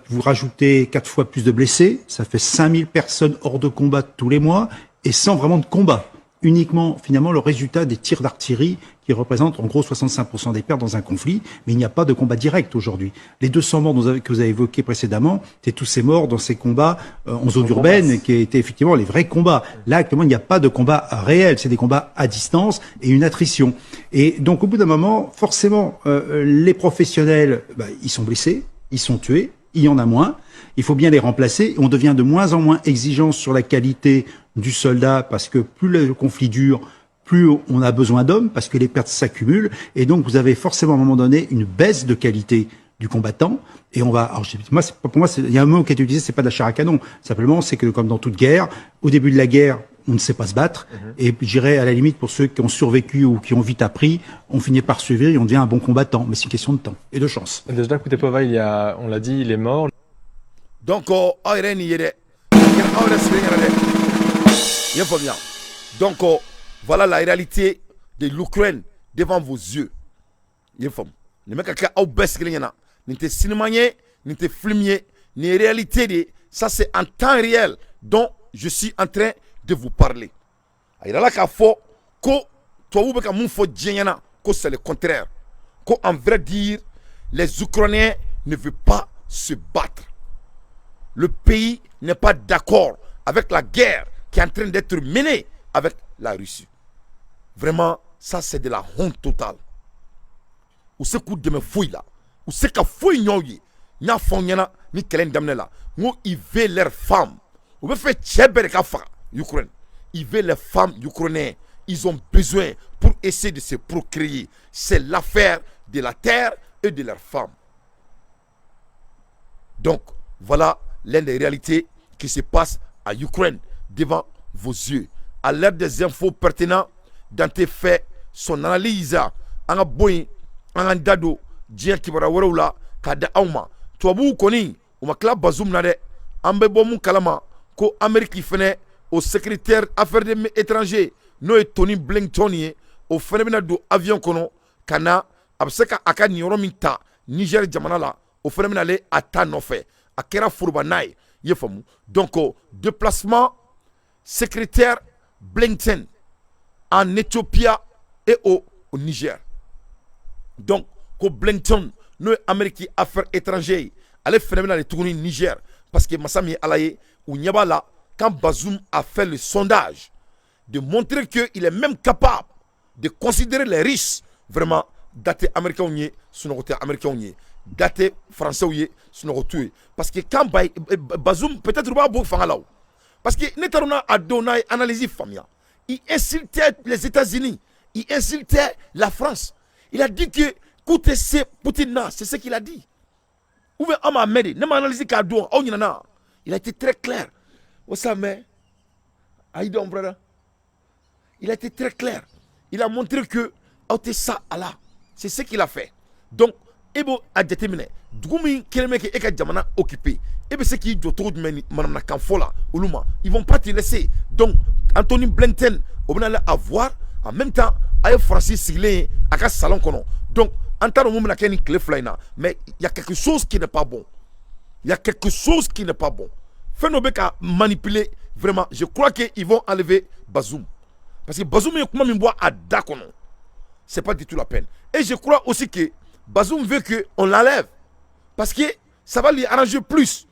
Vous rajoutez quatre fois plus de blessés, ça fait 5000 personnes hors de combat tous les mois et sans vraiment de combat. Uniquement, finalement, le résultat des tirs d'artillerie qui représentent en gros 65% des pertes dans un conflit, mais il n'y a pas de combat direct aujourd'hui. Les 200 morts que vous avez évoqués précédemment, c'est tous ces morts dans ces combats en zone urbaine qui étaient effectivement les vrais combats. Là, actuellement, il n'y a pas de combat réel, c'est des combats à distance et une attrition. Et donc, au bout d'un moment, forcément, les professionnels, bah, ils sont blessés, ils sont tués, il y en a moins. Il faut bien les remplacer. On devient de moins en moins exigeant sur la qualité du soldat parce que plus le conflit dure, plus on a besoin d'hommes parce que les pertes s'accumulent. Et donc, vous avez forcément à un moment donné une baisse de qualité du combattant. Et on va, alors, moi, pour moi, il y a un mot qui est utilisé, c'est pas de la chair à canon. Simplement, c'est que comme dans toute guerre, au début de la guerre, on ne sait pas se battre. Et j'irais à la limite pour ceux qui ont survécu ou qui ont vite appris, on finit par survivre et on devient un bon combattant. Mais c'est une question de temps et de chance. Déjà, Kutepova, il y a, on l'a dit, il est mort. Donc, aw yɛrɛ nin ye dɛ, aw yɛrɛ sigilen ɲɛna dɛ, i y'a faamuya. Donc voilà la réalité de l'Ukraine devant vos yeux. I y'a faamu, nin bɛ ka kɛ aw bɛɛ sigilen ɲɛna. Nin tɛ cinéma ye, nin tɛ film ye, nin ye réalité de ye. Ça, c'est en temps réel dont je suis en train de vous parler. A yirala k'a fɔ ko tubabuw bɛ ka mun fɔ diɲɛ ɲɛna, ko c'est le contraire, ko en vrai dire, les Ukrainiens ne veulent pas se battre. Le pays n'est pas d'accord avec la guerre qui est en train d'être menée avec la Russie. Vraiment, ça, c'est de la honte totale. U se k'u dɛmɛ foyi la, u se ka foyi ɲɛ aw ye. N y'a fɔ aw ɲɛna ni kɛlɛ in daminɛ la, n ko ils veulent leurs femmes. U bɛ fɛ cɛ bɛɛ de ka faga Ukraine. Ils veulent les femmes ukrainiennes. Ils ont besoin pour essayer de se procréer. C'est l'affaire de la terre et de leurs femmes. Donc voilà l'une des réalités qui se passe à Ukraine devant vos yeux. À l'heure des infos pertinentes, Dante fait son analyse. An ka bɔ yen, an k'an da don diɲɛ kibaruya wɛrɛw la k'a di aw ma. Tubabuw kɔni, u ma tila Bazoum na dɛ. An bɛ bɔ mun kalama, ko Amérique fɛnɛ o secrétaire affaires étrangers, n'o ye Tony Blinken ye, o fɛnɛ bɛna don avion kɔnɔ ka na. A bɛ se ka a ka niyɔrɔ min ta Niger jamana la, o fɛnɛ bɛna ale a ta nɔfɛ. A kɛra foroba n'a ye, i ye faamu. Donc déplacement secrétaire Blinken en Éthiopie et au Niger. Donc ko Blinken, n'o ye Amérique affaires étrangères ye, ale fɛnɛ bɛna de tuguni Niger, parce que masa min ye Ala ye, u ɲɛ b'a la, quand Bazoum a fait le sondage de montrer qu'il est même capable de considérer les Russes, vraiment, da tɛ américains ye, sunɔgɔ tɛ américains ye, da tɛ français ye, sunɔgɔ t'u ye, parce que quand Bazoum, peut-être u b'a bɔ fanga la o, parce que ne t'a dɔn n'a a don n'a ye analyse faamuya. Il insultait les États-Unis, il insultait la France. Il a dit que k'u tɛ se Poutine na. C'est ce qu'il a dit, ou bien an m'a mɛn de, ne ma analyse k'a dɔn, aw ɲinɛna. Il a été très clair. What's up, man? How you doing, brother? Il a été très clair. Il a montré que aw tɛ sa a la. C'est ce qu'il a fait. Donc e b'o a jateminɛ, dugu min kɛlen bɛ k'e ka jamana occupé, e bɛ se k'i jɔ cogo jumɛn ni manamanakan fɔ la olu ma? Ils vont pas te laisser. Donc Anthony Blinken, o bɛna aller voir. En même temps, a ye Faransi sigilen ye a ka salon kɔnɔ. Donc an t'a dɔn mun bɛna kɛ nin tile 2 in na, mais il y a quelque chose qui n'est pas bon. Il y a quelque chose qui n'est pas bon. Fɛn dɔ bɛ ka manipuler. Vraiment, je crois que ils vont enlever Bazoum, parce que Bazoum ye kuma min bɔ a da kɔnɔ, c'est pas du tout la peine. Et je crois aussi que Bazoum veut que on l'enlève, parce que ça va lui arranger plus,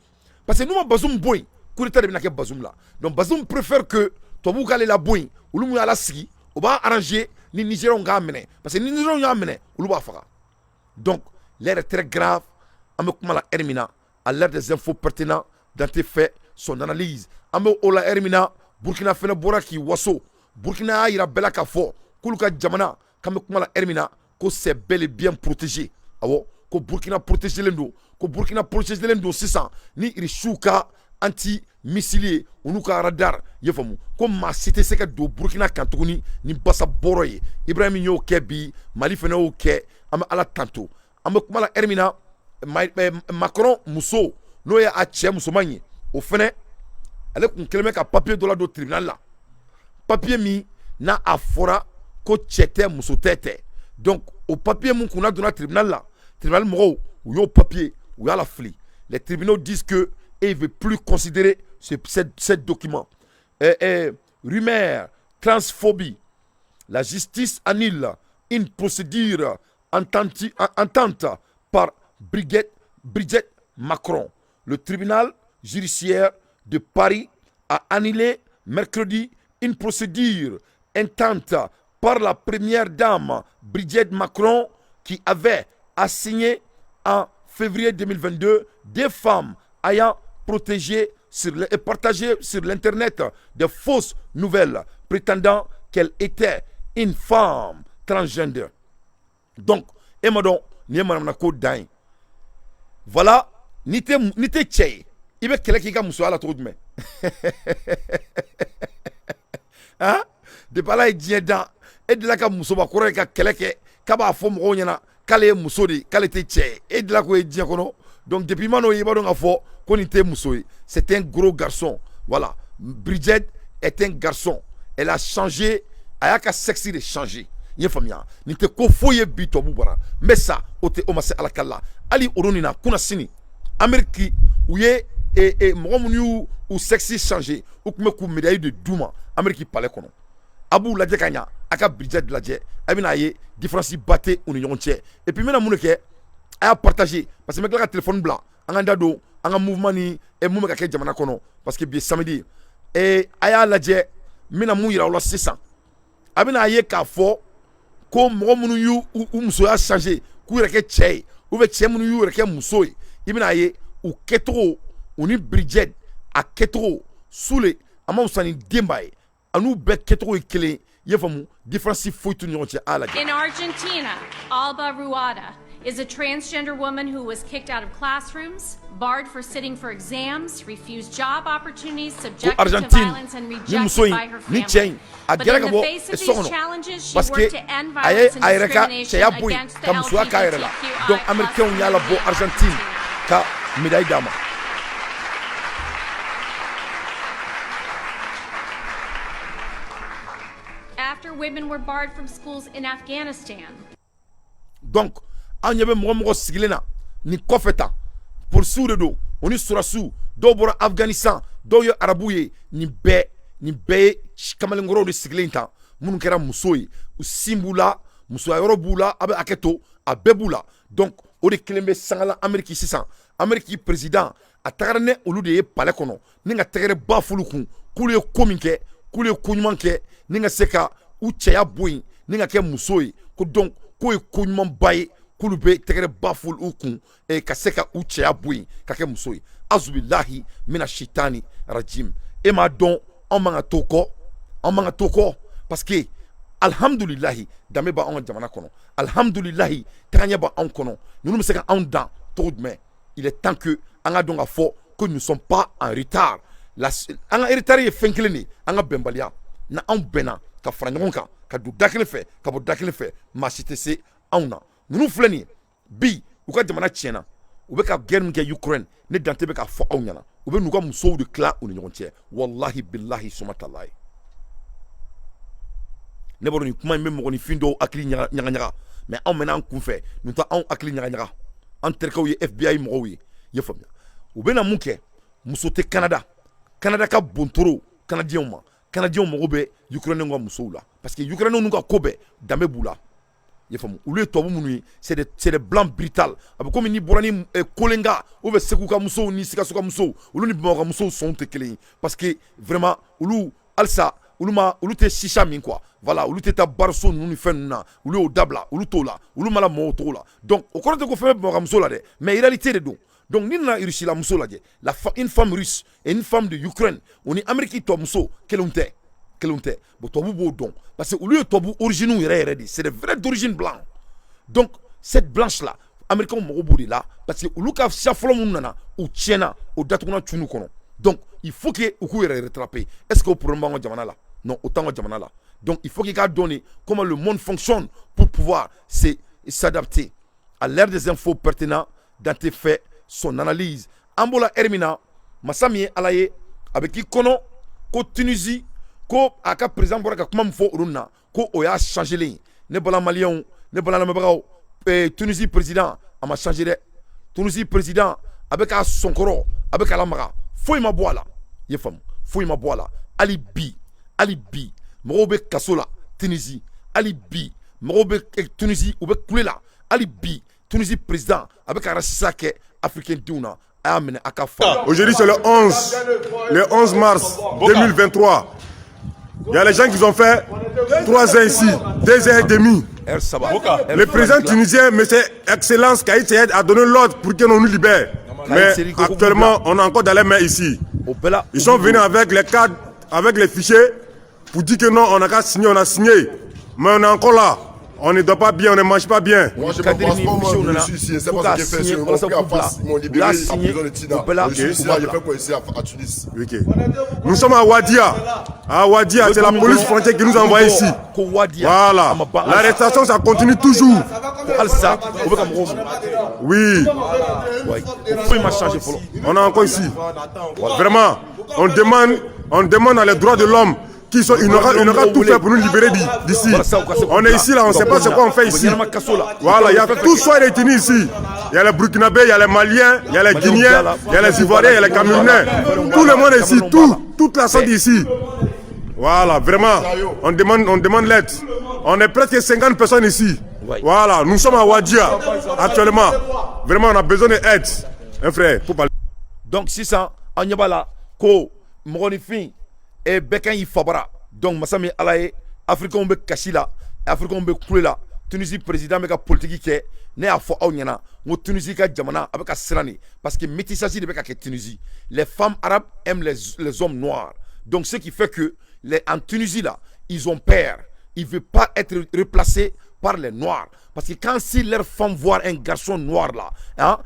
parce que n'u ma Bazoum bɔ yen, coup d'état de bɛna kɛ Bazoum la. Donc Bazoum préfère que tubabuw k'ale la bɔ yen, olu mun y'a lasigi, o b'a arranger ni Nigériens k'a minɛ, parce que ni Nigériens y'a minɛ, olu b'a faga. Donc l'heure est très grave. An bɛ kuma la heure min na, à l'heure des infos pertinentes, Dante fait son analyse. An bɛ o la heure min na, Burkina fɛnɛ bɔra k'i waso. Burkina y'a yira bɛɛ la k'a fɔ K'olu ka jamana k'an bɛ kuma la heure min na, ko c'est bel et bien protégé. Awɔ, ko Burkina protégelen don, ko Burkina protégelen don sisan ni Irisiw ka anti missile ye, u n'u ka radar. I ye faamu ko maa si tɛ se ka don Burkina kan tuguni ni basa bɔrɔ ye. Ibrahim y'o kɛ bi, Mali fana y'o kɛ. An bɛ Ala tanto. An bɛ kuma la heure min na, Macron muso, n'o ye a cɛ musoman ye, o fɛnɛ ale kun kɛlen bɛ ka papier dɔ ladon tribunal la, papier min n'a a fɔra ko cɛ tɛ, muso tɛ tɛ. Donc o papier mun kunna donna tribunal la, tribunal mɔgɔw u y'o papier u y'a lafili. Les tribunaux disent que et il veut plus considérer ce document. Rumeur transphobie, la justice annule une procédure intentée par Brigitte Macron. Le tribunal judiciaire de Paris a annulé mercredi une procédure intentée par la première dame Brigitte Macron, qui avait assigné en février 2022 des femmes ayant protégé sur et partagé sur l'internet des fausses nouvelles prétendant qu'elle était une femme transgender. Donc, e ma dɔn nin ye manamana ko dan ye. Voilà, n'i tɛ cɛ ye, i bɛ kɛlɛ k'i ka musoya la cogo jumɛn? Han, depuis Ala ye diɲɛ dan, e delila ka musobakɔrɔ ye ka kɛlɛ kɛ k'a b'a fɔ mɔgɔw ɲɛna k'ale ye muso de ye, k'ale tɛ cɛ ye? E delila k'o ye diɲɛ kɔnɔ? Donc depuis i ma n'o ye, i b'a dɔn k'a fɔ ko nin tɛ muso ye. C'est un gros garçon. Voilà, Brigitte est un garçon, elle a changé, a y'a ka sexe de changer. I ye faamuya, nin tɛ ko foyi ye bi tubabu bara n bɛ sa o tɛ, o ma se Ala ka la. Hali o nin na kunna sini, Amérique u ye mɔgɔ minnu y'u u sexe changer, u tun bɛ k'u médaille de d'u ma Amérique palais kɔnɔ. A b'u lajɛ ka ɲa, a ka Brigitte lajɛ, a bɛna ye différence ba tɛ u ni ɲɔgɔn cɛ. Et puis n bɛna mun de kɛ? A y'a partager, parce que n bɛ tila ka téléphone bila, an ka da don an ka mouvement ni mun bɛ ka kɛ jamana kɔnɔ, parce que bi ye samedi ye. A y'a lajɛ, n bɛna mun yira aw la sisan? A bɛna ye k'a fɔ ko mɔgɔ minnu y'u u musoya changer k'u yɛrɛ kɛ cɛ ye, ou bien cɛ minnu y'u yɛrɛ kɛ muso ye, i bɛna ye u kɛcogo, u ni Brigitte a kɛcogo Sule a ma fisa ni denba ye, a n'u bɛɛ kɛcogo ye kelen. I ye faamu, différence foyi t'u ni ɲɔgɔn cɛ. A lajɛ. In Argentina, Alba Rueda is a transgender woman who was kicked out of classrooms, barred for sitting for exams, refused job opportunities, subjected to Argentine, violence, and ni rejected muso in by her ni cɛ family. in a But gɛrɛ in ka the bɔ face of so these kɔnɔ, challenges, she parce que worked to end a ye violence and a yɛrɛ ka discrimination cɛya bɔ yen against the ka musoya k'a yɛrɛ la. LGBTQI Donc américains y'a labɔ Argentine ka médaille d'a ma. After women were barred from schools in Afghanistan. Donc an ɲɛ bɛ mɔgɔ mɔgɔ sigilen na nin kɔfɛ tan, polisiw de don, o ni sɔrɔdasiw. Dɔw bɔra Afghanistan, dɔw ye arabuw ye. Nin bɛɛ ye kamalenkɔrɔw de sigilen tan, minnu kɛra muso ye. U sin b'u la, musoya yɔrɔ b'u la, a bɛ hakɛ to, a bɛɛ b'u la. Donc o de kelen bɛ sangala Amérique sisan. Amérique président a tagara ne olu de ye palais kɔnɔ ni ka tɛgɛrɛ ba f'olu kun k'olu ye ko min kɛ, k'olu ye ko ɲuman kɛ ni ka se ka u cɛya bɔ yen ni ka kɛ muso ye, ko donc k'o ye ko ɲumanba ye, k'olu bɛ tɛgɛrɛ ba f'olu kun ka se ka u cɛya bɔ yen ka kɛ muso ye. Azubilahi mina shitani rajim. E m'a dɔn, anw man ka to kɔ, anw man ka to kɔ, parce que alhamdulilahi, danbe b'anw ka jamana kɔnɔ. Alhamdulilahi, tagaɲɛ b'anw kɔnɔ. Ninnu bɛ se ka anw dan cogo jumɛn? Il est temps que an ka dɔn ka fɔ que nous ne sommes pas en retard. An ka retard ye fɛn kelen de ye, an ka bɛnbaliya. Na anw bɛnna ka fara ɲɔgɔn kan, ka don da kelen fɛ, ka bɔ da kelen fɛ, maa si tɛ se anw na. Ninnu filɛ nin ye bi, u ka jamana tiɲɛna, u bɛ ka guerre min kɛ Ukraine, ne dante bɛ k'a fɔ aw ɲɛna, u bɛ n'u ka musow de tila u ni ɲɔgɔn cɛ. Wallahi billahi sumatalayi, ne b'a dɔn nin kuma in bɛ mɔgɔninfin dɔw hakili ɲaga ɲaga, mais anw mɛnna an kunfɛ, nin tɛ anw hakili ɲaga ɲaga. An terikɛw ye FBI mɔgɔw ye, i ye faamuya? U bɛna mun kɛ? Muso tɛ Canada, Canada ka bon trop Canadiens ma. Canadiens mago bɛ Ukrainiens ka musow la, parce que Ukrainiens n'u ka ko bɛɛ danbe b'u la. I ye faamu? Olu ye tubabu minnu ye, c'est des blancs brutal. A bɛ komi n'i bɔra ni Kolenga ou bien Segu ka musow ni Sikaso ka musow, olu ni Bamakɔ ka musow sɔnw tɛ kelen ye, parce que vraiment olu halisa olu ma, olu tɛ sisa min quoi. Voilà, olu tɛ taa bariso ninnu ni fɛn ninnu na, olu y'o dabila, olu t'o la, olu mana mɔ o cogo la. Donc o kɔrɔ tɛ ko fɛn bɛ Bamakɔ muso la dɛ, mais réalité de don. Donc n'i nana Russie la muso lajɛ, une femme russe et une femme de Ukraine, o ni Amérique tɔ muso kelenw tɛ. Kelenw tɛ. Bon, tubabu b'o dɔn parce que olu ye tubabu origine yɛrɛ yɛrɛ de, c'est des vrais d'origine blanc. Donc cette blanche là, américains mago b'o de la parce que olu ka siya fɔlɔ minnu nana, u tiɲɛna, o datuguna cunu kɔnɔ. Donc il faut que u k'u yɛrɛ rattraper. Est ce que o problème b'an ka jamana la? Non, o t'an ka jamana la. Donc il faut qu'il k'a dɔn de comment le monde fonctionne pour pouvoir s'adapter à l'ère des infos pertinents dans tes faits son analyse. An bɔra ère min na, masa min ye Ala ye, a bɛ k'i kɔnɔ ko Tunisie, ko a ka président bɔra ka kuma min fɔ olu na, ko o y'a changé len. Ne bala maliyɛnw, ne bala lamɛnbagaw, Tunisie président a ma changé dɛ. Tunisie président a bɛ k'a sɔnkɔrɔ, a bɛ k'a lamaga, foyi ma bɔ a la. I ye faamu? Foyi ma bɔ a la. Hali bi, hali bi mɔgɔw bɛ kaso la Tunisie. Hali bi mɔgɔw bɛ Tunisie, u bɛ kule la. Hali bi Tunisie président a bɛ ka racisme kɛ africain denw na. A y'a minɛ a ka fa. Aujourd'hui, c'est le 11, le 11 mars 2023. Il y a les gens qui ont fait 3 ans ici, 2 ans et demi. Le président tunisien, M. Excellence Kaït Saïed, a donné l'ordre pour que l'on nous libère. Mais actuellement, on est encore dans les mains ici. Ils sont venus avec les cadres, avec les fichiers, pour dire que non, on n'a qu'à signer, on a signé. Mais on est encore là. On ne dort pas bien, on ne mange pas bien. Moi, j'ai mon passeport, moi, je suis ici. C'est pas ce qu'il fait. Ils m'ont pris en face, ils m'ont libéré à prison de Tina. Je suis ici, là, j'ai fait quoi ici à Tunis? Ok. Nous sommes à Ouardia. À Ouardia, c'est la police frontière qui nous a envoyés ici. Voilà. L'arrestation, ça continue toujours. Oui. On est encore ici. Vraiment, on demande à les droits de l'homme qui sont, il aura tout fait pour nous libérer d'ici. On est ici là, on ne sait pas ce qu'on fait ici. Voilà, il y a tous soient détenus ici. Il y a les Burkinabés, il y a les Maliens, il y a les Guinéens, il y a les Ivoiriens, il y a les Camerounais. Tout le monde est ici, toute la sorte ici. Voilà, vraiment, on demande l'aide. On est presque 50 personnes ici. Voilà, nous sommes à Ouardia actuellement. Vraiment, on a besoin d'aide. Un frère, pour parler. Donc sisan an ɲɛ b'a la ko mɔgɔninfin e bɛɛ kan y'i fabara. Donc masa min Ala ye, africains bɛ kasi la, africains bɛ kule la. Tunisie président bɛ ka politique kɛ. Ne y'a fɔ aw ɲɛna n ko Tunisie ka jamana a bɛ ka siran de parce que métissage de bɛ ka kɛ Tunisie. Les femmes arabes aiment les hommes noirs, donc ce qui fait que en Tunisie là, ils ont peur, ils veulent pas être replacés par les noirs. Parce que quand si leur femme voit un garçon noir là, hein,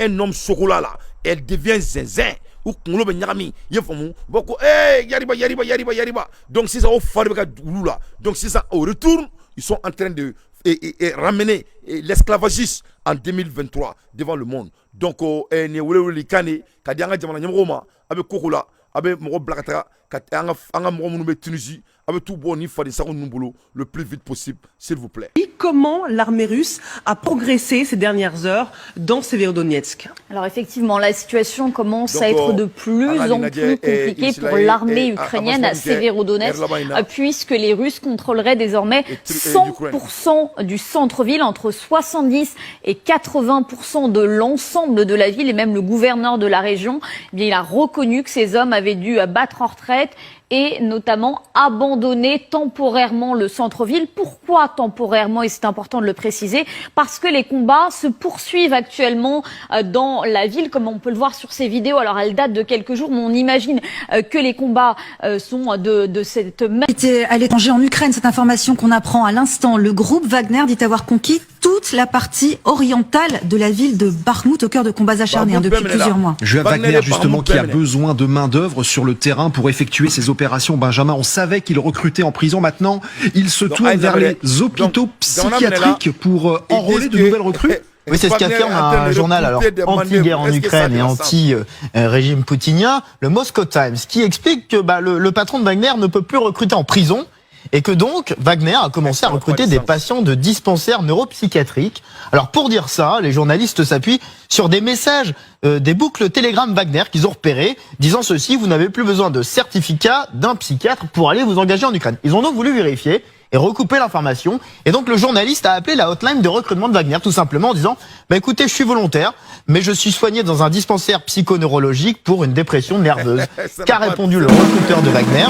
un homme chocolat là, elle devient zinzin. U kunkolo bɛ ɲagami, i ye faamu? U b'a ko eh yariba yariba yariba yariba. Donc sisan o fa de bɛ ka olu la. Donc sisan au retour, ils sont en train de et ramener l'esclavagisme en 2023 devant le monde. Donc nin ye welewelekan de ka di an ka jamana ɲɛmɔgɔw ma. A bɛ koko la, a bɛ mɔgɔ bila ka taga ka an ka mɔgɔ minnu bɛ Tunisie, a bɛ t'u bɔ ni fadensago ninnu bolo le plus vite possible, s'il vous plaît. Comment l'armée russe a progressé ces dernières heures dans Severodonetsk? Alors effectivement, la situation commence à être de plus en plus compliquée pour l'armée ukrainienne à Severodonetsk, puisque les Russes contrôleraient désormais 100% du centre-ville, entre 70 et 80% de l'ensemble de la ville, et même le gouverneur de la région, eh bien, il a reconnu que ces hommes avaient dû battre en retraite et notamment abandonner temporairement le centre-ville. Pourquoi temporairement? Et c'est important de le préciser, parce que les combats se poursuivent actuellement dans la ville, comme on peut le voir sur ces vidéos. Alors elles datent de quelques jours, mais on imagine que les combats sont de cette même... À l'étranger en Ukraine, cette information qu'on apprend à l'instant, le groupe Wagner dit avoir conquis toute la partie orientale de la ville de Bakhmut, au cœur de combats acharnés hein, depuis plusieurs mois. Wagner, justement, qui a besoin de main-d'œuvre sur le terrain pour effectuer ses opérations. Benjamin, on savait qu'il recrutait en prison. Maintenant, il se tourne vers les hôpitaux psychiatriques pour enrôler de nouvelles recrues. Oui, c'est ce qu'affirme un journal alors anti-guerre en Ukraine et anti-régime poutinien, le Moscow Times, qui explique que bah, le patron de Wagner ne peut plus recruter en prison et que donc Wagner a commencé à recruter des patients de dispensaires neuropsychiatriques. Alors pour dire ça, les journalistes s'appuient sur des messages, des boucles Telegram Wagner qu'ils ont repérées, disant ceci: vous n'avez plus besoin de certificat d'un psychiatre pour aller vous engager en Ukraine. Ils ont donc voulu vérifier et recouper l'information. Et donc le journaliste a appelé la hotline de recrutement de Wagner tout simplement en disant: bah, écoutez, je suis volontaire, mais je suis soigné dans un dispensaire psychoneurologique pour une dépression nerveuse. Qu'a répondu le recruteur de Wagner?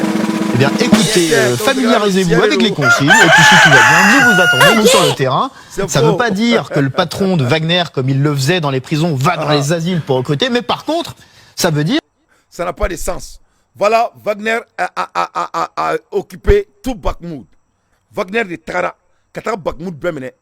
Eh bien, écoutez, familiarisez-vous avec les consignes, et puis si tout va bien, nous vous attendons, nous, sur le terrain. Ça ne veut pas dire que le patron de Wagner, comme il le faisait dans les prisons, va dans les asiles pour recruter, mais par contre, ça veut dire Ça n'a pas de sens. Voilà, Wagner a occupé tout Bakhmut. Wagner de tagara ka taga Bakhmut bɛɛ minɛ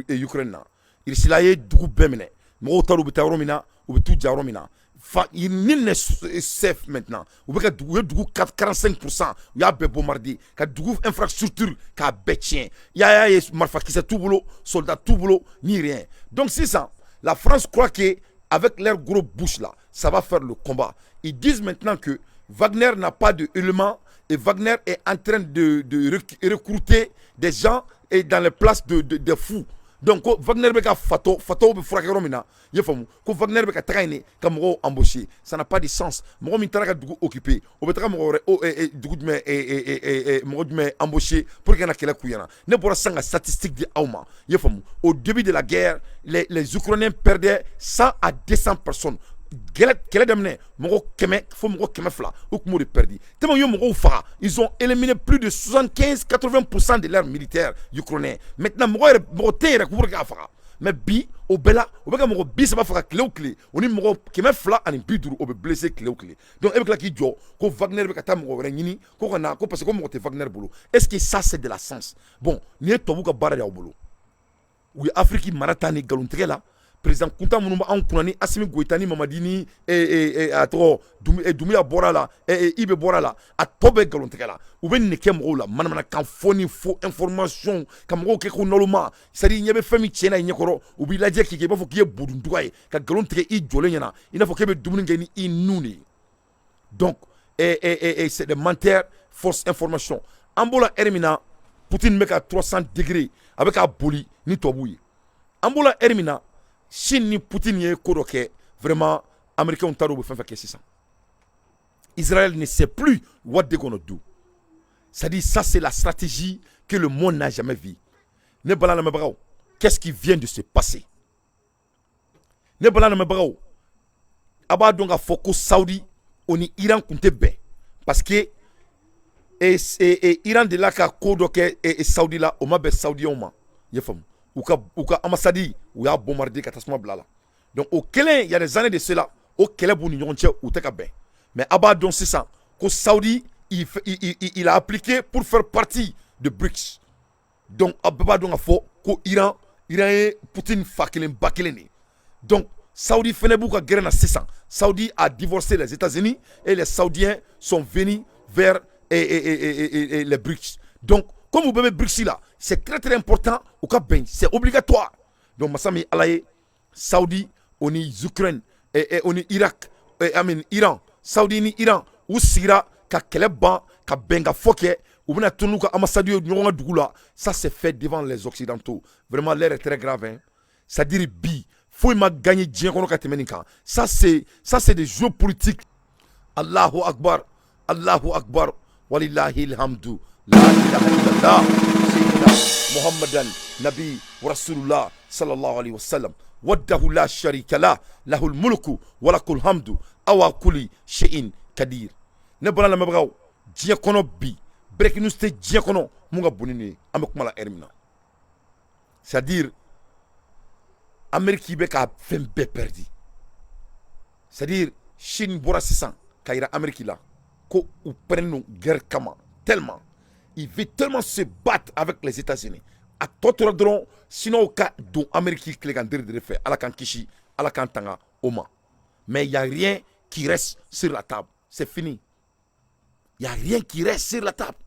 Ukraine na. Irisila ye dugu bɛɛ minɛ. Mɔgɔw taara, u bɛ taa yɔrɔ min na, u bɛ t'u ja yɔrɔ min na. Fa nul n'est safe maintenant. U bɛ ka dugu, u ye dugu 45%, u y'a bɛɛ bombarder ka dugu infrastructure k'a bɛɛ tiɲɛ. I y'a ye, marifakisɛ t'u bolo, soldat t'u bolo, ni rien. Donc sisan, la France croit que avec leur gros bouche là, ça va faire le combat. Ils disent maintenant que Wagner n'a pas d'éléments et Wagner est en train de recruter des gens et dans les places de fous. Donc ko Wagner bɛ ka fatɔ, fatɔw bɛ furakɛ yɔrɔ min na, i ye faamu, ko Wagner bɛ ka taga yen ka mɔgɔw embaucher. Ça n'a pas de sens. Mɔgɔ min taara ka dugu occuper, o bɛ taga mɔgɔ wɛrɛ, dugu jumɛn, mɔgɔ jumɛn embaucher pour que ka na kɛlɛ k'u ɲɛna? Ne bɔra sisan ka statistique di aw ma, i ye faamu. Au début de la guerre, les Ukrainiens perdaient 100 à 200 personnes. Kɛlɛ daminɛ, mɔgɔ 100 fo mɔgɔ 200, u tun b'o de perdu. Tellement u ye mɔgɔw faga, ils ont éliminé plus de 75 80% de leurs militaires ukrainiens. Maintenant, mɔgɔ yɛrɛ, mɔgɔ tɛ yɛrɛ k'u k'a faga. Mais bi, o bɛɛ la, u bɛ ka mɔgɔ 30 faga tile o tile, o ni mɔgɔ 250, o bɛ blessé tile o tile. Donc e bɛ tila k'i jɔ ko Wagner bɛ ka taa mɔgɔ wɛrɛ ɲini ko ka na ko parce que ko mɔgɔ tɛ Wagner bolo. Est ce que ça, c'est de la sens? Bon, nin ye tubabu ka baara de y'aw bolo. U ye Afiriki mara ta ni nkalontigɛ la. Président kuntan minnu b'anw kunna, ni Asimi Goyita, ni Mamadi, ni a tɔgɔ Dumuya bɔra la, Ibe bɔra la, a tɔ bɛɛ nkalontigɛ la. U bɛ nin kɛ mɔgɔw la, manamanakan fɔ ni faux information, ka mɔgɔw kɛ ko naloma. C'est à dire, i ɲɛ bɛ fɛn min tiɲɛ na i ɲɛkɔrɔ, u b'i lajɛ k'i kɛ i b'a fɔ k'i ye budunduga ye, ka nkalon tigɛ i jɔlen ɲɛna, i n'a fɔ k'e bɛ dumuni kɛ ni i nun de ye. Donc c'est des menteurs, fausse information. An b'o la heure min na, Poutine bɛ ka 300 degrés, a bɛ ka boli ni tubabuw ye. An b'o la heure min na, Chine ni Poutine ye ko dɔ kɛ, vraiment, américains t'a dɔn u bɛ fɛn fɛn kɛ sisan. Israël ne sait plus what they gonna do. C'est-à-dire, ça, c'est la stratégie que le monde n'a jamais vue. Ne bala lamɛnbagaw, qu'est-ce qui vient de se passer? Ne bala lamɛnbagaw, a b'a dɔn k'a fɔ ko Saudi, o ni Iran tun tɛ bɛn, parce que et Iran de la ka ko dɔ kɛ Saudi la, o ma bɛn Saoudiens ma, i ye faamu. U ka ambassade, u y'a bombarder ka tasuma bila la. Donc o kɛlen, il y a des années de cela, o kɛlɛ b'u ni ɲɔgɔn cɛ, u tɛ ka bɛn. Mais a b'a dɔn sisan ko Saudi, il a appliqué pour faire partie de BRICS. Donc a bɛɛ b'a dɔn k'a fɔ ko Iran ye Poutine fa kelen ba kelen de ye. Donc Saudi fɛnɛ b'u ka guerre na sisan. Saudi a divorcé les États-Unis et les Saoudiens sont venus vers et les BRICS. Donc comme u bɛɛ bɛ BRICS la, c'est très très important u ka bɛn, c'est obligatoire. Donc masa min Ala ye, Saudi o ni Ukraine o ni Irak, I mean Iran, Saudi ni Iran, u sigira ka kɛlɛ ban, ka bɛn ka fɔ kɛ, u bɛna to n'u ka ambassade ye ɲɔgɔn ka dugu la. Ça c'est fait devant les occidentaux. Vraiment, l'heure est très grave, hein. C'est à dire, bi, foyi ma gagné diɲɛ kɔnɔ ka tɛmɛ nin kan. Ça, c'est des jeux politiques. Allahu akbar, Allahu akbar, walillahi alhamdu, la ilaha illallah, sayyidina Muhammadan nabi wa rasulullah sallallahu alaihi wasallam, wahdahu la sharika lah, lahul mulku wa lakul hamdu awa kulli shay'in kadir. Ne bɔra lamɛnbagaw, diɲɛ kɔnɔ bi, breaking news tɛ diɲɛ kɔnɔ mun ka bon ni nin ye. An bɛ kuma la heure min na, c'est à dire, Amérique bɛ ka fɛn bɛɛ perdu. C'est à dire, Chine bɔra sisan ka yira Amérique la ko u pɛrɛnnen don guerre kama, tellement il veut tellement se battre avec les États-Unis. A tɔ tora dɔrɔn, Chinois ka don Amérique tilegan dere fɛ. Ala k'an kisi, Ala k'an tanga o ma. Mais il y a rien qui reste sur la table, c'est fini. Il y a rien qui reste sur la table.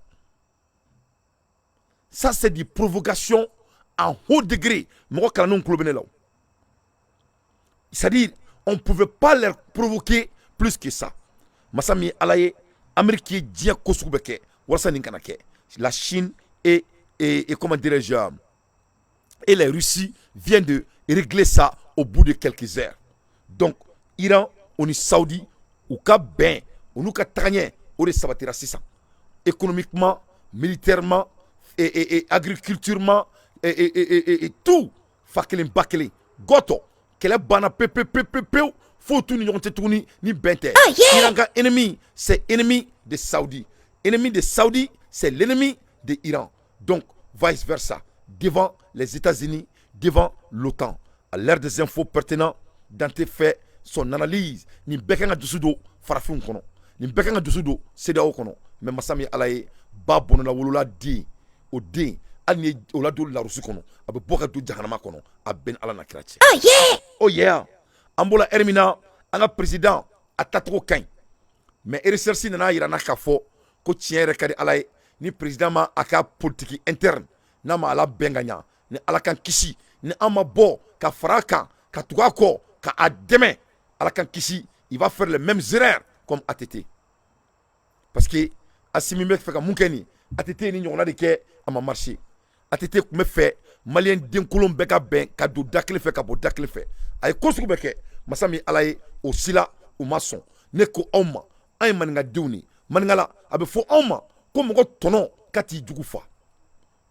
Ça, c'est des provocations en haut degré. Mɔgɔ kalannenw tulo bɛ ne la o. C'est-à-dire, on ne pouvait pas leur provoquer plus que ça. Masa min Ala ye, Amérique ye diɲɛ ko sugu bɛɛ kɛ walasa nin kana kɛ. La Chine et comment dirais-je, et les Russes viennent de régler ça au bout de quelques heures. Donc Iran o ni Saudi, u ka bɛn, u n'u ka tagaɲɛ, o de sabatira sisan, économiquement, militairement et agriculturement et tout. Fa kelen ba kelen gɔtɔ, kɛlɛ banna pe pe pe pe pewu, foyi t'u ni ɲɔgɔn cɛ tuguni ni bɛn tɛ. Iran ka ennemi, c'est ennemi de Saoudi, ennemi de Saoudi, c'est l'ennemi de Iran, donc vice versa, devant les États-Unis, devant l'OTAN. À l'ère des infos pertinents, Dante fait son analyse. Nin bɛɛ kan ka dusu don farafinw kɔnɔ. Nin bɛɛ kan ka dusu don CEDEAO kɔnɔ. Mais masa min Ala ye, ba bɔnɛla wolola den, o den, hali ni o la don larusi kɔnɔ, a bɛ bɔ ka don jahanama kɔnɔ. A bɛn Ala na kira cɛ. Oh yeah, oh yeah. An bɔra ɛri min na, an ka président a tacogo ka ɲi, mais recherche nana yira n na k'a fɔ ko tiɲɛ yɛrɛ ka di Ala ye, ni président ma a ka politique interne n'a ma ala bɛn ka ɲa, ni Ala k'an kisi, ni an ma bɔ ka fara a kan, ka tugu a kɔ, ka a dɛmɛ, Ala k'an kisi, il va faire les mêmes erreurs comme ATT. Parce que Assimi bɛ fɛ ka mun kɛ nin, ATT ni ɲɔgɔnna de kɛ, a ma marché. ATT tun bɛ fɛ maliyɛn denkolon bɛɛ ka bɛn ka don da kelen fɛ, ka bɔ da kelen fɛ. A ye ko sugu bɛɛ kɛ. Masa min Ala ye, o si la u ma sɔn. Ne ko aw ma, an ye maninkadenw de. Maninkala a bɛ fɔ anw ma ko mɔgɔ tɔnɔ ka t'i jugu fa.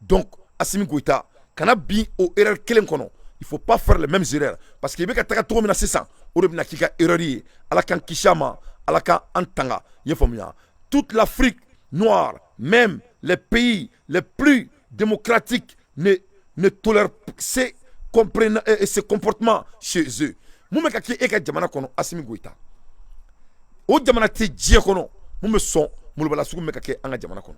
Donc Assimi Goïta kana bin o erreur kelen kɔnɔ. Il faut pas faire les mêmes erreurs, parce que i bɛ ka taga cogo min na sisan, o de bɛna k'i ka erreur ye. Ala k'an kisi a ma, Ala k'an tanga. I ye faamuya? Toute l'Afrique noire, même les pays les plus démocratiques, ne tolèrent ces comportements chez eux. Mun bɛ ka kɛ e ka jamana kɔnɔ, Assimi Goïta, o jamana tɛ diɲɛ kɔnɔ mun bɛ sɔn molobala sugu min bɛ ka kɛ an ka jamana kɔnɔ.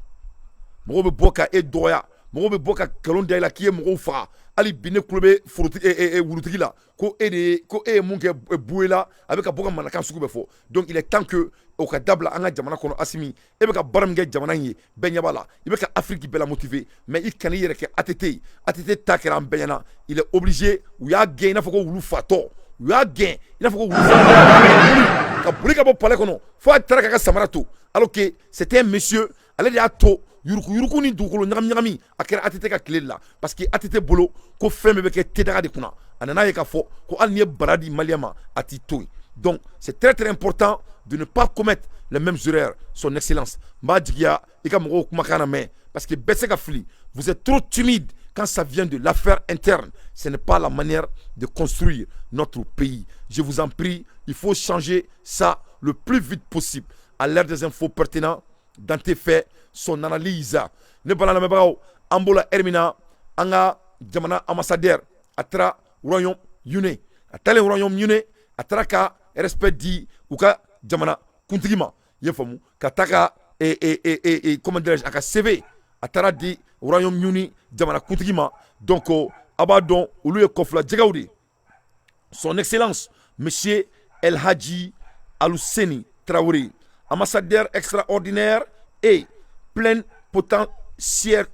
Mɔgɔw bɛ bɔ ka e dɔgɔya, mɔgɔw bɛ bɔ ka nkalon da i la k'i ye mɔgɔw faga. Hali bi ne tulo bɛ forotigi, wulutigi la ko e de ye, ko e ye mun kɛ Buwe la. A bɛ ka bɔ ka manakan sugu bɛɛ fɔ. Donc il est temps que o ka dabila an ka jamana kɔnɔ. Assimi, e bɛ ka baara min kɛ jamana in ye, bɛɛ ɲɛ b'a la. I bɛ ka Afrique bɛɛ la motiver, mais i kana i yɛrɛ kɛ ATT ye. ATT ta kɛra an bɛɛ ɲɛna. Il est obligé, u y'a gɛn i n'a fɔ ko wulu fatɔ. U y'a gɛn i n'a fɔ ko wulu fatɔ, ka boli ka bɔ palais kɔnɔ fo a taara k'a ka samara to, alors que c'était un monsieur. Ale de y'a to yuruku yuruku ni dugukolo ɲagami ɲagami a kɛra ATT ka tile de la, parce que ATT bolo ko fɛn bɛɛ bɛ kɛ tedaga de kunna. A nana ye k'a fɔ ko hali n'i ye bara di maliyɛn ma, a t'i to yen. Donc c'est très très important de ne pas commettre les mêmes erreurs. Son excellence, n b'a jigiya i ka mɔgɔw kumakan na mɛn, parce que bɛɛ tɛ se ka fili. Vous êtes trop timide quand ça vient de l'affaire interne. Ce n'est pas la manière de construire notre pays. Je vous en prie, il faut changer ça le plus vite possible. À l'ère des infos pertinentes, Dante fait son analyse. Ne bala lamɛnbagaw, an b'o la ɛri min na, an ka jamana ambassadeur a taara Royaume-Uni. A taalen Royaume-Uni, a taara ka respect di u ka jamana kuntigi ma. I ye faamu? Ka taa ka, comment dirais-je, a ka CV a taara di Royaume-Uni jamana kuntigi ma. Donc a b'a dɔn, olu ye kɔfila jɛgɛw de. Son excellence monsieur El Hadji Aluseni Traoré, ambassadeur extraordinaire et plénipotentiaire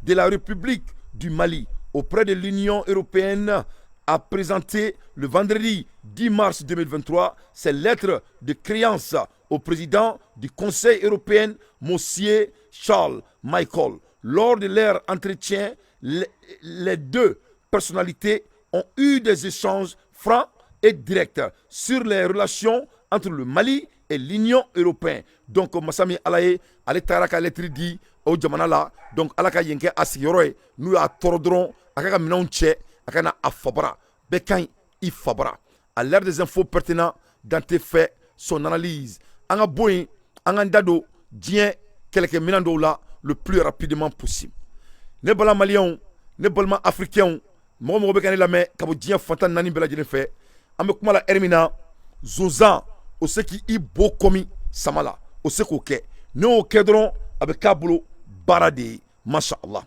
de la République du Mali auprès de l'Union européenne, a présenté le vendredi 10 mars 2023 ses lettres de créance au président du Conseil européen, Monsieur Charles Michel. Lors de leur entretien, les deux personnalités ont eu des échanges francs et directs sur les relations entre le Mali et l'Union européenne. Donc masa min Ala ye, ale taara ka lettre di o jamana la. Donc Ala ka yen kɛ a sigiyɔrɔ ye. N'u y'a tɔɔrɔ dɔrɔn, a ka minɛnw cɛ, a ka na a fabara. Bɛɛ ka ɲi i fabara. À l'ère des infos pertinents, Dante fait son analyse. An ka bɔ yen, an k'an da don diɲɛ kɛlɛkɛminɛn dɔw la le plus rapidement possible. Ne balima maliyɛnw, ne balima africains, mɔgɔ mɔgɔ bɛ ka ne lamɛn ka bɔ diɲɛ fantan naani bɛɛ lajɛlen fɛ, an bɛ kuma la ɛri min na, zonzan o se k'i bo kɔmi sama la, o se k'o kɛ. Ne y'o kɛ dɔrɔn, a bɛ k'a bolo baara de ye. Masha Allah.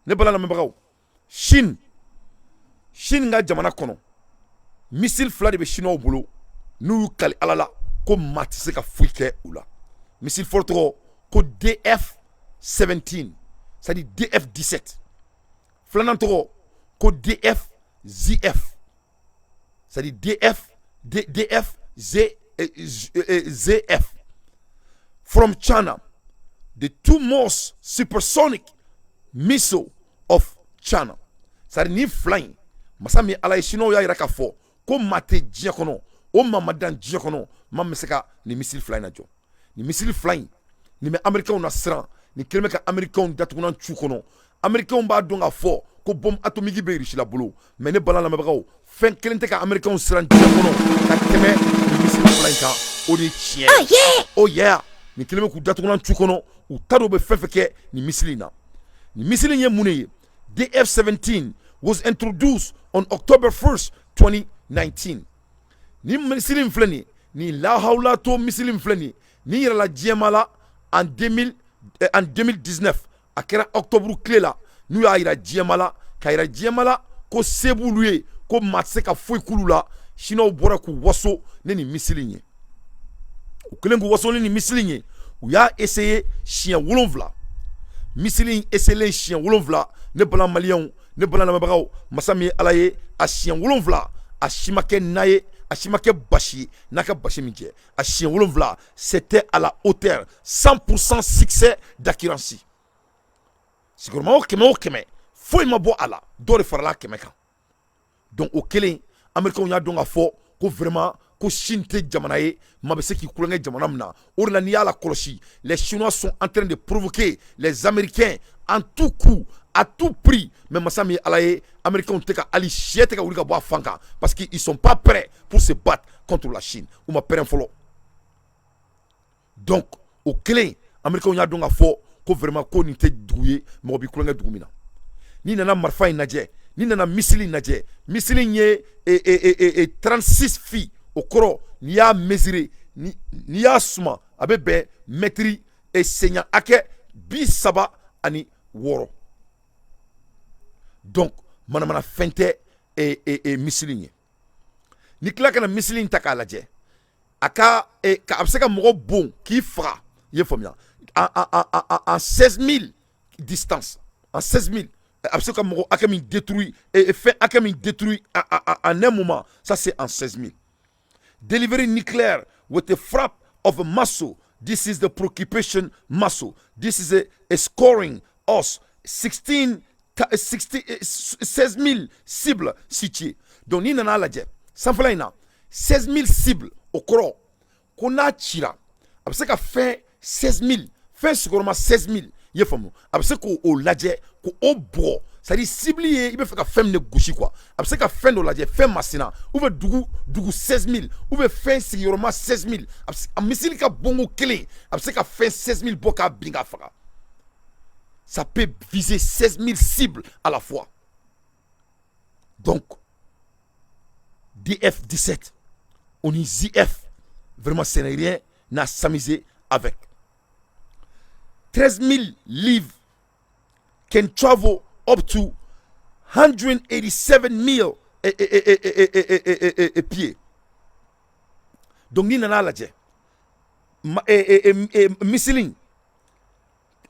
Ne bala lamɛnbagaw, Chine ka jamana kɔnɔ, missile fila de bɛ chinois bolo n'u y'u kali Ala la ko maa tɛ se ka foyi kɛ u la. Missile fɔlɔ tɔgɔ ko DF 17, c'est à dire DF 17. Filanan tɔgɔ ko DF ZF, c'est à dire DF D, DF Z, ZF from China, the two most supersonic missile of China. C'est à dire nin fila in, masa min Ala ye, chinois y'a yira k'a fɔ ko maa tɛ diɲɛ kɔnɔ, o maa ma dan diɲɛ kɔnɔ maa min bɛ se ka nin missile fila in lajɔ. Nin missile fila in, nin bɛ américains na siran. Nin kelen bɛ ka américains datugunan cu kɔnɔ. Américains b'a dɔn k'a fɔ ko bombe atomique bɛ Russie la bolo, mais ne bala lamɛnbagaw, fɛn kelen tɛ ka américains siran diɲɛ kɔnɔ ka tɛmɛ nin missile fila in kan. O de ye tiɲɛ ye. Oh yeah. Nin kelen bɛ k'u datugunan cu kɔnɔ. U ta dɔw bɛ fɛn fɛn kɛ nin missile in na. Nin missile in ye mun de ye? DF-17 was introduced on October 1st 2019. Nin missile in filɛ nin ye. Nin lahawulato missile min filɛ nin ye, nin yirala diɲɛma la en 2000, en 2019, a kɛra octobre tile la. N'u y'a yira diɲɛma la, k'a yira diɲɛma la ko se b'olu ye, ko maa tɛ se ka foyi k'olu la. Chinois bɔra k'u waso ni nin missile in ye. U kɛlen k'u waso ni nin missile in ye, u y'a essayer siɲɛ 7. Missile in essayelen siɲɛ 7, ne bala Maliyɛnw, ne bala lamɛnbagaw, masa min ye Ala ye, a siɲɛ 7, a si ma kɛ na ye, a si ma kɛ basi ye n'a ka basi min jɛ. A siɲɛ 7, c'était à la hauteur, 100% succès d'accuracy. Sigiyɔrɔma o 100 o 100, foyi ma bɔ a la, dɔ de farala 100 kan. Donc o kelen, Américains y'a dɔn k'a fɔ ko vraiment, ko Chine tɛ jamana ye maa bɛ se k'i kulonkɛ jamana min na. O de la, n'i y'a la kɔlɔsi, les Chinois sont en train de provoquer les Américains en tout coup, à tout prix. Mais masa min ye Ala ye, Américains tɛ ka hali sɛ tɛ ka wuli ka bɔ a fan kan, parce que ils sont pas prêts pour se battre contre la Chine. U ma prêt fɔlɔ. Donc o kelen, Américains y'a dɔn k'a fɔ ko vraiment, ko nin tɛ dugu ye mɔgɔ b'i kulonkɛ dugu min na. N'i nana marifa in lajɛ, n'i nana missile in lajɛ, missile in ye 36 feet. O kɔrɔ, n'i y'a mesurer, n'i y'a suma, a bɛ bɛn mɛtiri senya hakɛ 36. Donc manamana fɛn tɛ missile in ye. Ni tila ka na missile in ta k'a lajɛ, a ka a bɛ se ka mɔgɔ bon k'i faga, i ye faamuya, en 16 000 distance, en 16 000, a bɛ se ka mɔgɔ hakɛ min détruit, fɛn hakɛ min détruit en un moment, ça c'est en 16 000. Delivery nucléaire with a frappe of a missile. This is the preoccupation missile. This is a scoring us 16 60, 16 000 cibles situées. Donc n'i nana lajɛ sanfɛla in na, 16 000 cibles, o kɔrɔ ko n'a cira, a bɛ se ka fɛn 16 000, fɛn sigiyɔrɔma 16 000, i ye faamu, a bɛ se k'o lajɛ k'o bugɔ. C'est à dire cible ye i bɛ fɛ ka fɛn min de gosi quoi. A bɛ se ka fɛn dɔ lajɛ, fɛn masina, ou bien dugu 16 000, ou bien fɛn sigiyɔrɔma 16 000. A bɛ se, a missile ka bonko kelen, a bɛ se ka fɛn 16 000 bɔ k'a bin k'a faga. Ça peut viser 16 000 cibles à la fois. Donc DF-17, on y ZF, vraiment ce n'est rien à s'amuser avec. 13 000 livres can travel up to 187 000 et pieds. Donc n'i nana lajɛ, missile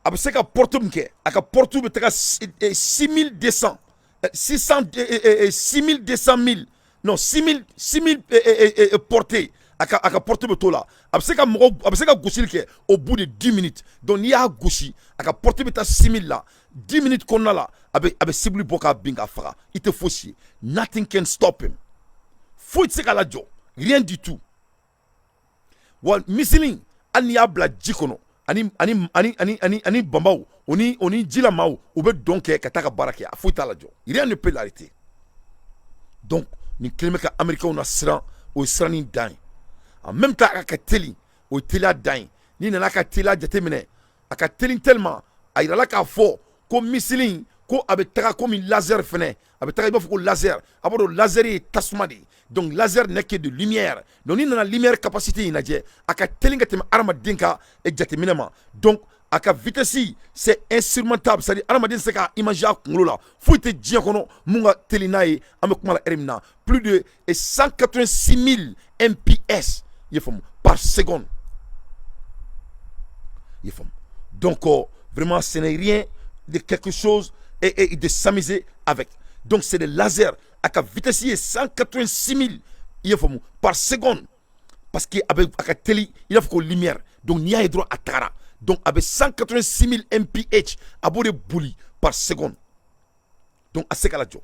a bɛ se ka porte min kɛ, a ka porte bɛ taga 6200, 600, 6200 000, non, 6000, 6000 portée. A ka porte bɛ t'o la. A bɛ se ka mɔgɔ, a bɛ se ka gosili kɛ au bout de 10 minutes. Donc n'i y'a gosi, a ka porte bɛ taa 6000 la, 10 minutes kɔnɔna la, a bɛ cible bɔ k'a bin k'a faga. I tɛ fosi ye, nothing can stop him. Foyi tɛ se k'a lajɔ, rien du tout. Wa missile, hali n'i y'a bila ji kɔnɔ, ani banbaw, o ni jilamaw, u bɛ dɔn kɛ ka taa ka baara kɛ, a foyi t'a lajɔ, rien ne peut l'arrêter. Donc nin kelen bɛ ka Américains na siran, o ye siranni dan ye. En même temps, a ka teli, o ye teliya dan ye. N'i nana ka teliya jateminɛ, a ka teli tellement, a yirala k'a fɔ ko missile in, ko a bɛ taga komi laser fɛnɛ, a bɛ taga i b'a fɔ ko laser. A b'a dɔn laser ye tasuma de ye. Donc laser n'est que de lumière. Donc n'i nana lumière capacité in lajɛ, a ka teli ka tɛmɛ hadamaden ka jateminɛ ma. Donc a ka vitesse, c'est insurmontable, c'est à dire hadamaden tɛ se k'a imaginer a kunkolo la. Foyi tɛ diɲɛ kɔnɔ mun ka teli n'a ye. An bɛ kuma la heure min na, plus de 186 000 mph, i ye faamu, par seconde, i ye faamu. Donc vraiment ce n'est rien de quelque chose et de s'amuser avec. Donc c'est des lasers, a ka vitesse ye 186 000, i ye faamu, par seconde, parce que a bɛ a ka teli i n'a fɔ ko lumière. Donc n'i y'a ye dɔrɔn, a tagara. Donc a bɛ 186 000 mph, a b'o de boli par seconde. Donc a se ka lajɔ.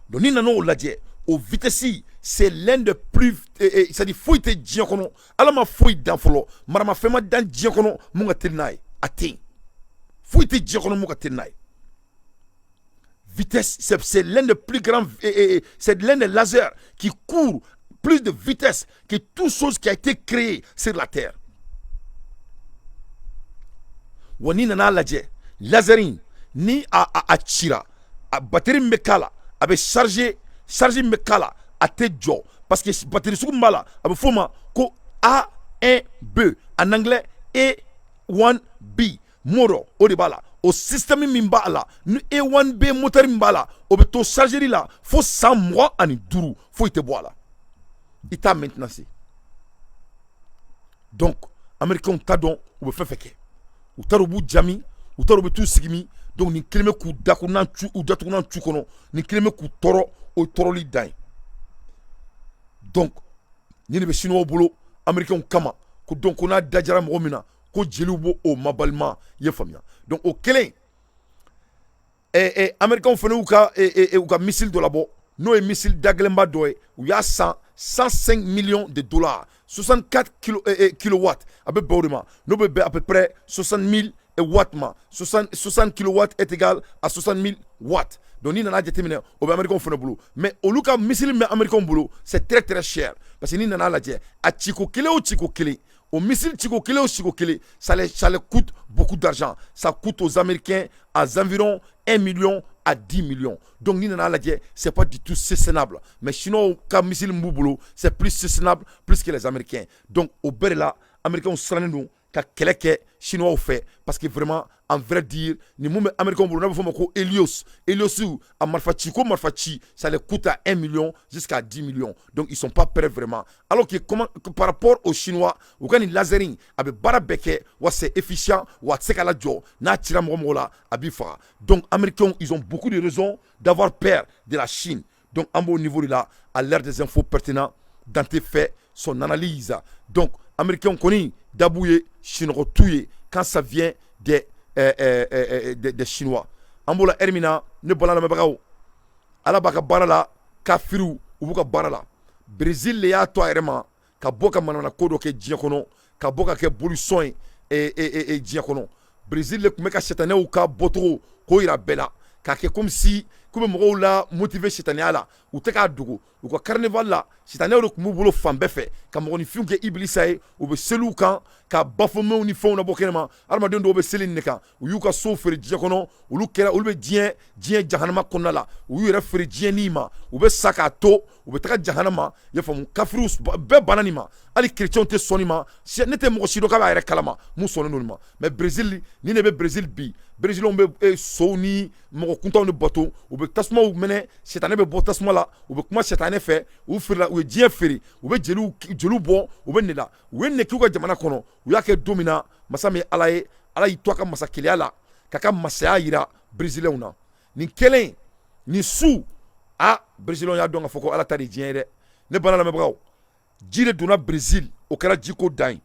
Donc n'i nana o lajɛ, o vitesse, c'est l'un des plus, c'est à dire foyi tɛ diɲɛ kɔnɔ, Ala ma foyi dan fɔlɔ, maramafɛn ma dan diɲɛ kɔnɔ mun ka teli n'a ye. A tɛ yen, foyi tɛ diɲɛ kɔnɔ mun ka teli n'a ye. Vitesse, c'est l'un des plus grands, c'est l'un des lasers qui court plus de vitesse que toute chose qui a été créée sur la terre. Wa n'i nana lajɛ, laser in, ni a cira, a batterie min bɛ k'a la, a bɛ charger, charge min bɛ k'a la, a tɛ jɔ. Parce que batterie sugu min b'a la, a bɛ f'o ma ko A1B, en anglais A1B motor. O de b'a la. O système min b'a la ni A1B moteur min b'a la, o bɛ to chargeur la fo san 25, foyi tɛ bɔ a la, i t'a maintenance. Donc américains t'a dɔn u bɛ fɛn fɛn kɛ. U t'a dɔn u b'u jami, u t'a dɔn u bɛ t'u sigi min. Donc nin kelen bɛ k'u dakunan cu, u datugunan cu kɔnɔ, nin kelen bɛ k'u tɔɔrɔ, o ye tɔɔrɔli dan ye. Donc nin de bɛ chinois bolo américains kama ko. Donc ko n'a dajara mɔgɔ min na, ko jeliw b'o o mabalima, i ye faamuya. Donc o kelen, américains fana y'u ka u ka missile dɔ labɔ, n'o ye missile dagɛlɛnba dɔ ye. U y'a san 105 millions de dollars, 64 kilowatts. A bɛ bɛn o de ma, n'o bɛ bɛn à peu près 60 000 watts ma. 60 kilowatts est égal à 60 000 watts. Donc n'i nana jateminɛ, o bɛ américains fana bolo. Mais olu ka missile min bɛ américains bolo, c'est très très cher, parce que n'i nana lajɛ, a ciko kelen o ciko kelen, o missile ciko kelen o ciko kelen, ça les coûte beaucoup d'argent. Ça coûte aux Américains à environ 1 million à 10 millions. Donc n'i nana lajɛ, c'est pas du tout soutenable. Mais chinois ka missile min b'u bolo, c'est plus soutenable, plus que les Américains. Donc o bɛɛ de la, américains sirannen don ka kɛlɛ kɛ chinois fɛ, parce que vraiment, en vrai dire, ni mun bɛ américains bolo, n'a bɛ fɔ o ma ko Helios, Helios a marifa ci ko marifa ci, ça les coûte à 1 million jusqu'à 10 millions. Donc ils sont pas prêts vraiment. Alors que comment, par rapport aux Chinois, u ka nin laser in, a bɛ baara bɛɛ kɛ, wa c'est efficient, wa a tɛ se ka lajɔ. N'a cira mɔgɔ mɔgɔ la, a b'i faga. Donc américains, ils ont beaucoup de raisons d'avoir peur de la Chine. Donc an b'o niveau de la à l'ère des infos pertinents. Dante fait son analyse. Donc américains kɔni dabu ye sinɔgɔ t'u ye quand ça vient des Chinois. An b'o la heure min na, ne bɔra lamɛnbagaw, Ala b'a ka baara la, kafiriw u b'u ka baara la. Brésil de y'a to a yɛrɛ ma ka bɔ ka manamana ko dɔ kɛ diɲɛ kɔnɔ, ka bɔ ka kɛ bolisɔn ye diɲɛ kɔnɔ. Brésil de tun bɛ ka sitanɛw ka bɔcogo k'o yira bɛɛ la, k'a kɛ comme si k'u bɛ mɔgɔw la motiver sitanɛya la. U tɛ k'a dogo, u ka carnaval la, sitanɛw de tun b'u bolo fan bɛɛ fɛ ka mɔgɔninfinw kɛ ibilisa ye. U bɛ seliw kan ka bafomɛw ni fɛnw nabɔ kɛnɛma. Adamaden dɔw bɛ seli nin de kan. U y'u ka sow feere diɲɛ kɔnɔ, olu kɛra, olu bɛ diɲɛ jahanama kɔnɔna la. U y'u yɛrɛ feere diɲɛ ni ma, u bɛ sa k'a to, u bɛ taga jahanama, i y'a faamu. Kafiriw bɛɛ banna nin ma, hali chrétiens tɛ sɔn nin ma. Ne tɛ mɔgɔ si dɔn k'a b'a yɛrɛ kalama mun sɔnnen don nin ma. Mais Brésil nin de bɛ Brésil bi. Brésilien bɛ sow ni mɔgɔ kuntanw de bato, u bɛ tasumaw minɛ, sitanɛ bɛ bɔ tasuma la, u bɛ kuma sitanɛ fɛ. U feerela, u ye diɲɛ feere, u bɛ jeliw bɔ, u bɛ nin la, u ye nin k'u ka jamana kɔnɔ. U y'a kɛ don min na, masa min ye Ala ye, Ala y'i to a ka masakɛya la k'a ka masaya yira Brésilien na. Nin kɛlen nin su, a Brésilien y'a dɔn k'a fɔ ko Ala ta de diɲɛ ye dɛ. Ne bana lamɛnbagaw, ji de donna Brésil, o kɛra jiko dan ye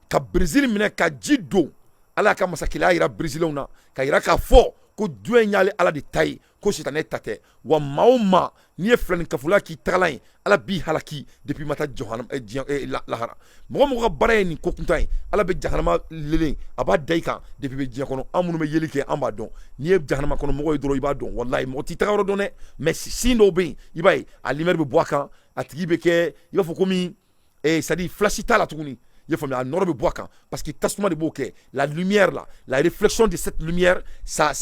ka Brésil minɛ ka ji don. Ala y'a ka masakɛya yira Brésilien na, ka yira k'a fɔ ko diɲɛ in y'ale Ala de ta ye, ko sitanɛ ta tɛ. Wa maa o maa n'i ye filanin kafola k'i tagalan ye, Ala b'i halaki depuis ma taa diɲɛ lahara. Mɔgɔ mɔgɔ ka baara ye nin ko kuntan ye, Ala bɛ jahanama lelen a b'a da i kan depuis bɛ diɲɛ kɔnɔ. An minnu bɛ yeli kɛ, an b'a dɔn. N'i ye jahanama kɔnɔ mɔgɔ ye dɔrɔn, i b'a dɔn. Walayi, mɔgɔ t'i taga yɔrɔ dɔn dɛ, mais sin dɔw bɛ yen, i b'a ye a lumière bɛ bɔ a kan, a tigi bɛ kɛ i b'a fɔ komi c'est à dire flash t'a la tuguni, i y'a faamuya, a nɔrɔ bɛ bɔ a kan, parce que tasuma de b'o kɛ. La lumière là, la réflexion de cette lumière, ça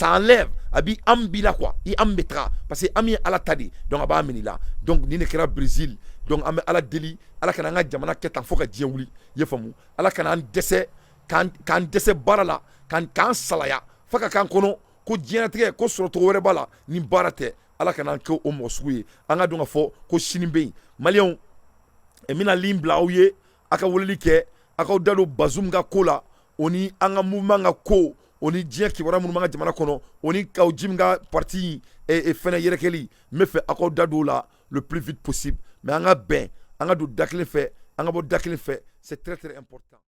enlève, a b'i âme b'i la quoi, i âme bɛ taga, parce que âme ye Ala ta de. Donc a b'a minɛ i la. Donc nin de kɛra Brésil. Donc an bɛ Ala deli, Ala kana an ka jamana kɛ tan fo ka diɲɛ wuli, i y'a faamu. Ala kana an dɛsɛ, k'an dɛsɛ baara la, k'an salaya fo ka k'an kɔnɔ ko diɲɛlatigɛ ko sɔrɔcogo wɛrɛ b'a la ni baara tɛ. Ala kana an kɛ o mɔgɔ sugu ye. An ka dɔn k'a fɔ ko sini bɛ yen. Maliyɛnw, n bɛna ligne bila aw ye, a ka weleli kɛ, a k'aw da don Bazoum ka ko la, o ni an ka mouvement ka ko, o ni diɲɛ kibaruya minnu b'an ka jamana kɔnɔ, o ni Kaou Djim ka parti fɛnɛ yɛrɛkɛli. N bɛ fɛ aw k'aw da don o la le plus vite possible. Mais an ka bɛn, an ka don da kelen fɛ, an ka bɔ da kelen fɛ, c'est très très important.